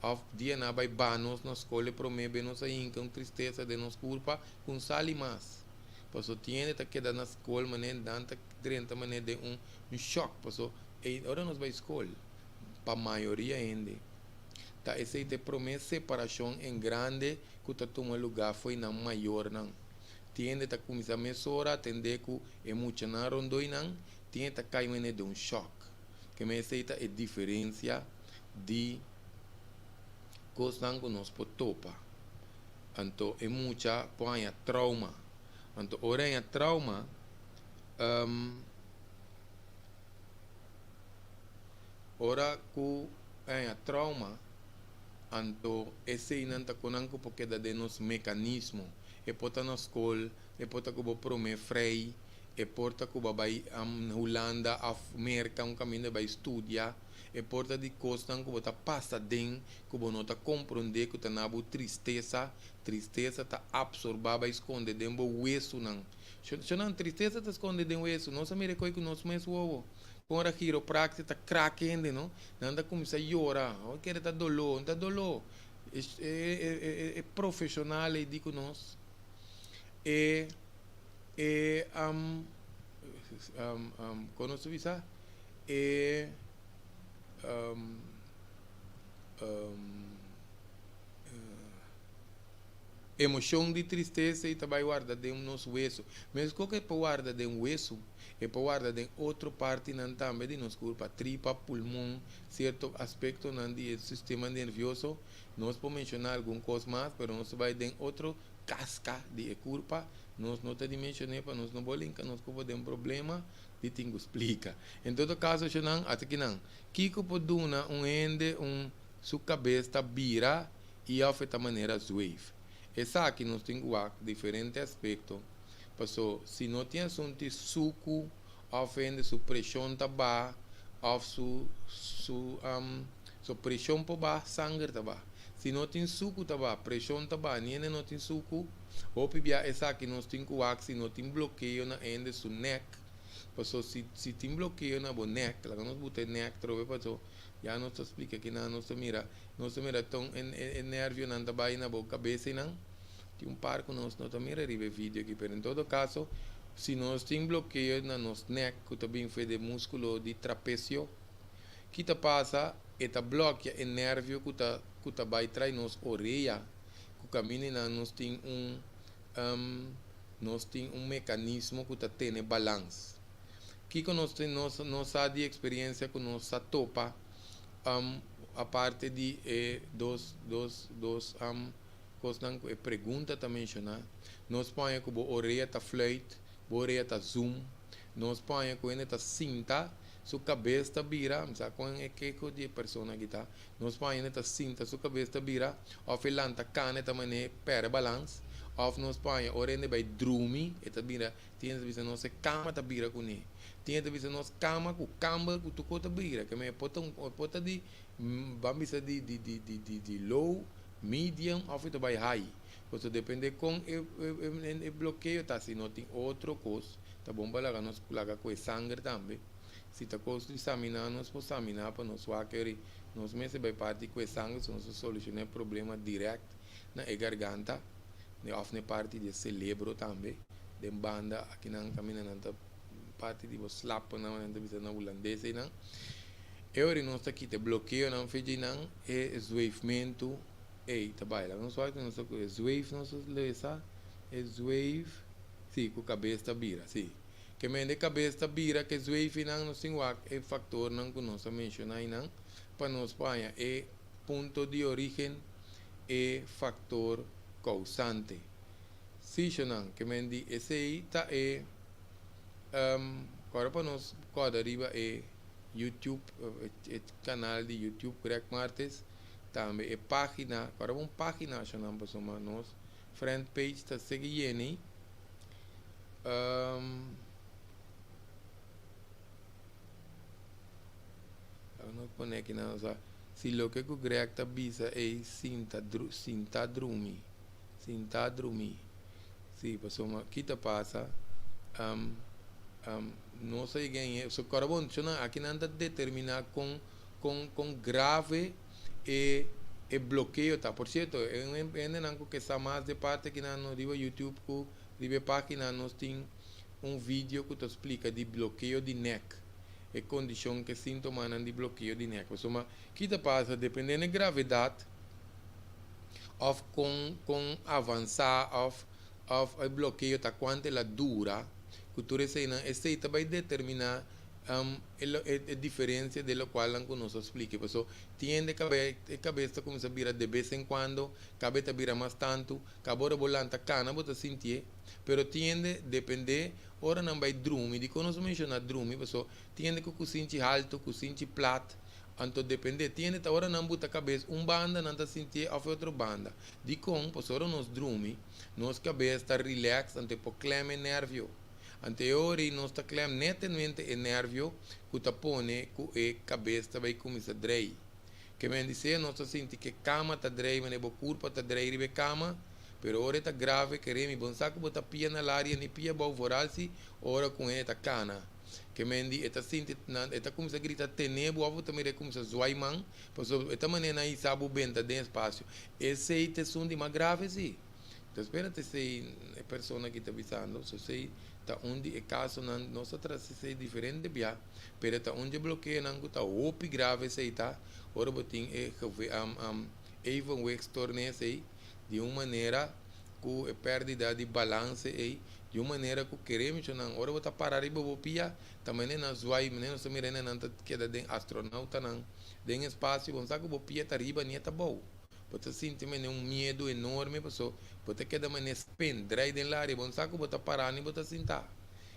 A: Òf dia nan a bai baha nos na skol promé be nos a hinka un tristesa den nos kurpa ku no sali mas. Paso tin ta keda na skol manera nan ta drenta manera den un shock. Paso e ora nos bai skol pa mayoria hende ta esei ta promé separashon en grande ku ta tuma lugá for di nan mayornan. Tin hende ta kuminsá mesora atendé ku e muchanan rondó nan, tin ta kai manera den un shock. Ke men esei ta e diferensia di kosnan ku nos por topa. Anto e mucha por haña trauma. Anto ora haña trauma, ora ku haña trauma, anto eseinan ta kosnan ku por keda den nos mekanismo. E por ta na skol, e por ta ku bo promé frei, e por ta ku bo bai Hulanda òf Merka un kaminda bai studia, e por ta di kosnan ku bo ta pasa den, ku bo no ta komprondé ku ta na bo tristesa. Tristesa ta apsorbá bai skonde den bo wesunan. Shonnan, tristesa ta skonde den wesu. Nos a mira koi ku nos mes wowo. Ora chiropractor ta krak hende, no? Nan ta kuminsá yora. O kere ta doló, ta doló. E profeshonal ei di ku nos. E kon nos ta bisa? E emoshon di tristesa ei ta bai warda den nos wesu. Meskos ku e por warda den wesu, e por warda den otro partinan tambe di nos kurpa, tripa, pulmon, sierto aspektonan di sistema nervioso. Nos por menshoná algun kos mas, pero nos bai den otro kaska di e kurpa. Nos no ta dimenshoná pa nos no por hinka nos ku den problema di tin ku splika. En todo kaso, shonnan, akinan, kiko por duna un hende un su kabes ta bira i òf ta manera zweef. Esaki nos tin ku diferente aspekto. Paso, si no tin asuntu suku òf hende su preshon ta baha òf su preshon por baha, sanger ta baha. Si no tin suku ta baha, preshon ta baha, ni no tin suku, hopi bia esaki nos tin ku si no tin blokeo na hende su nek. Paso si tin blokeo na bo nek, laga nos buta nek trobe paso ya nos ta splika aki nan nos ta mira ton e nervionan ta bai na bo kabes nan. Tin un par ku nos no ta mira riba video aki, pero en todo kaso, si nos tin blokeo na nos nek, ku ta bin for di múskulo di trapesio, kiko ta pasa? E ta blòkia e nervio ku ta bai trai nos orea, ku kamindanan nos tin un mekanismo ku ta tene balans. Kiko nos tin nos sa di eksperensia ku nos sa topa, aparte di e dos kosnan ku e pregunta ta menshoná, nos por ku bo orea ta fluit, bo orea ta zoom, nos por ku hende ta sinta, su kabes ta bira, sa kon e keko di e persona aki ta, nos por hende ta sinta, su kabes ta bira, òf e lanta kana ta manera pèrdè balans. Òf nos por haña ora hende bai drumi e ta bira tin hende ta bisa nos e kama ta bira kuné. Tin hende ta bisa nos kama ku kamber ku tur kos ta bira. Ke men e por ta un e por ta di ban bisa di di di di di di low, medium òf e ta bai high. Pasobra depende kon e e e blokeo ta. Si no tin otro kos ta bon pa laga nos laga ku e sanger tambe. Si ta kos di saminá nos por saminá pa nos wak eri nos mester bai parti ku e sanger so nos ta solushoná e problema dirèkt na e garganta òf na e parti di e selebro tambe den banda akinan kaminda nan ta parti di bo slaponan nan ta bisa na hulandes einan. E ora nos ta kita e blokeonan fecha einan e zweefmentu ei ta bai. Laga nos wak nos ta e zweef nos ta lesa e zweef si ku kabes ta bira si. Ke mende kabes ta bira ke zweef einan nos tin wak e faktornan ku nos a menshoná einan pa nos por haña e punto di orígen e faktor kousante. Sishonan, ke men di esei ta e kòrda pa nos kòrda riba e YouTube, e kanal di YouTube Greg Martes, tambe e página, kòrda pa un página shonan pasobra nos friend page ta sigui yeni. Nos pone aki nan sa si loke ku Greg ta bisa ei sinta dru sinta drumi sinta drumi si pasobra ki ta pasa nos a yega en so kòrda bon so nan aki nan ta determiná kon kon kon grave e e blokeo ta por sierto e hendenan ku ke sa mas de parti aki nan riba youtube ku riba e página nos tin un video ku ta splika di blokeo di nèk e kondishon ku e síntomanan di blokeo di nèk. Pasobra ki ta pasa dependé na e gravedat òf kon kon avansá òf òf e blokeo ta kuantu el a dura ku tur eseinan esei ta bai determiná e lo e diferensia den lokualnan ku nos a splika. Pasobra tin hende kabe e kabes ta kuminsá bira de bes en kuando, kabe ta bira mas tantu, kabe ora bo lanta kana bo ta sintié, pero tin hende dependé Ora nan bai drumi, dikon nos menshoná drumi? Paso tin hende ku kusinchi haltu, kusinchi plat, anto dependé. Tin hende ta ora nan buta kabes un banda nan ta sintié òf e otro banda. Dikon? Paso ora nos drumi, nos kabes ta rilèks anto e por klèm e nèrvio. Anto e ora ei nos ta klèm nètenmente e nèrvio ku ta pone ku e kabes ta bai kuminsá drei. Ke men di sea nos ta sinti ke kama ta drei manera bo kurpa ta drei riba e kama, pero ora e ta grave ke remi bon sa ku bo ta pia na laria ni pia bou vooral si ora ku hende ta kana. Ke men di e ta sinti nan e ta kuminsa grita tene bo of bo ta mira e kuminsa zwai man pasobra e ta manera nan hisa bo benta den espasio. Esei ta esun di mas grave si. Ta spera ta esei e persona ki ta bisando so esei ta un di e kasonan nos ta trata esei diferente bia. Pero ta un dje blokeonan ku ta hopi grave esei ta ora bo tin e evenwichtstoornis ei di un manera ku e pèrdida di balanse ei di un manera ku kere michonan ora bo ta para riba bo pia ta manera nan zwai manera nos ta mira nan ta keda den astronautanan den espasio bo no sa ku bo pia ta riba ni e ta bou bo ta sinti manera un miedu enorme paso bo ta keda manera spin drai den laria bo no sa ku bo ta para ni bo ta sinta.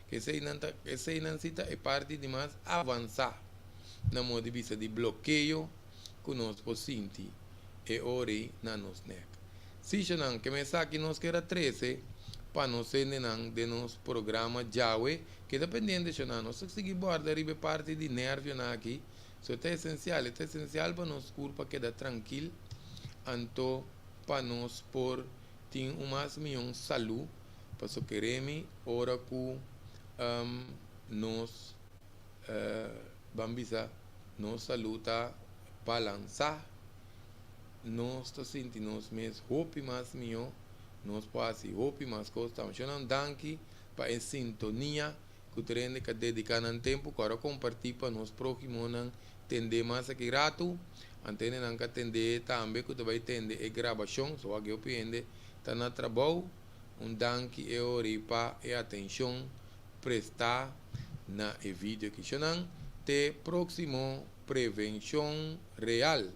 A: Eseinan ta eseinan si ta e parti di mas avansá na modo di bisa di blokeo ku nos por sinti e ora ei na nos nek. Sishanan ke esaki nos kier a trese pa nos hendenan den nos programa djawe keda pendiente shona nos ta sigui borda riba e parti di nervionan aki so ta esensial e ta esensial pa nos kurpa keda trankil anto pa nos por tin un mas mion salú. Paso keremi ora ku nos ban bisa nos salú ta balansá, nos ta sinti nos mes hopi mas mihó, nos por hasi hopi mas kos. Ta masha danki pa e sintonia ku tur hende ka dediká nan tempu ku ora kompartí pa nos próhimonan tendé mas aki ratu. Anto hendenan ka tendé tambe ku ta bai tende e grabashon, so wak hopi hende ta na trabou. Un danki e ori pa e atencion presta na e video kishonan. Te proximo Prevencion Real.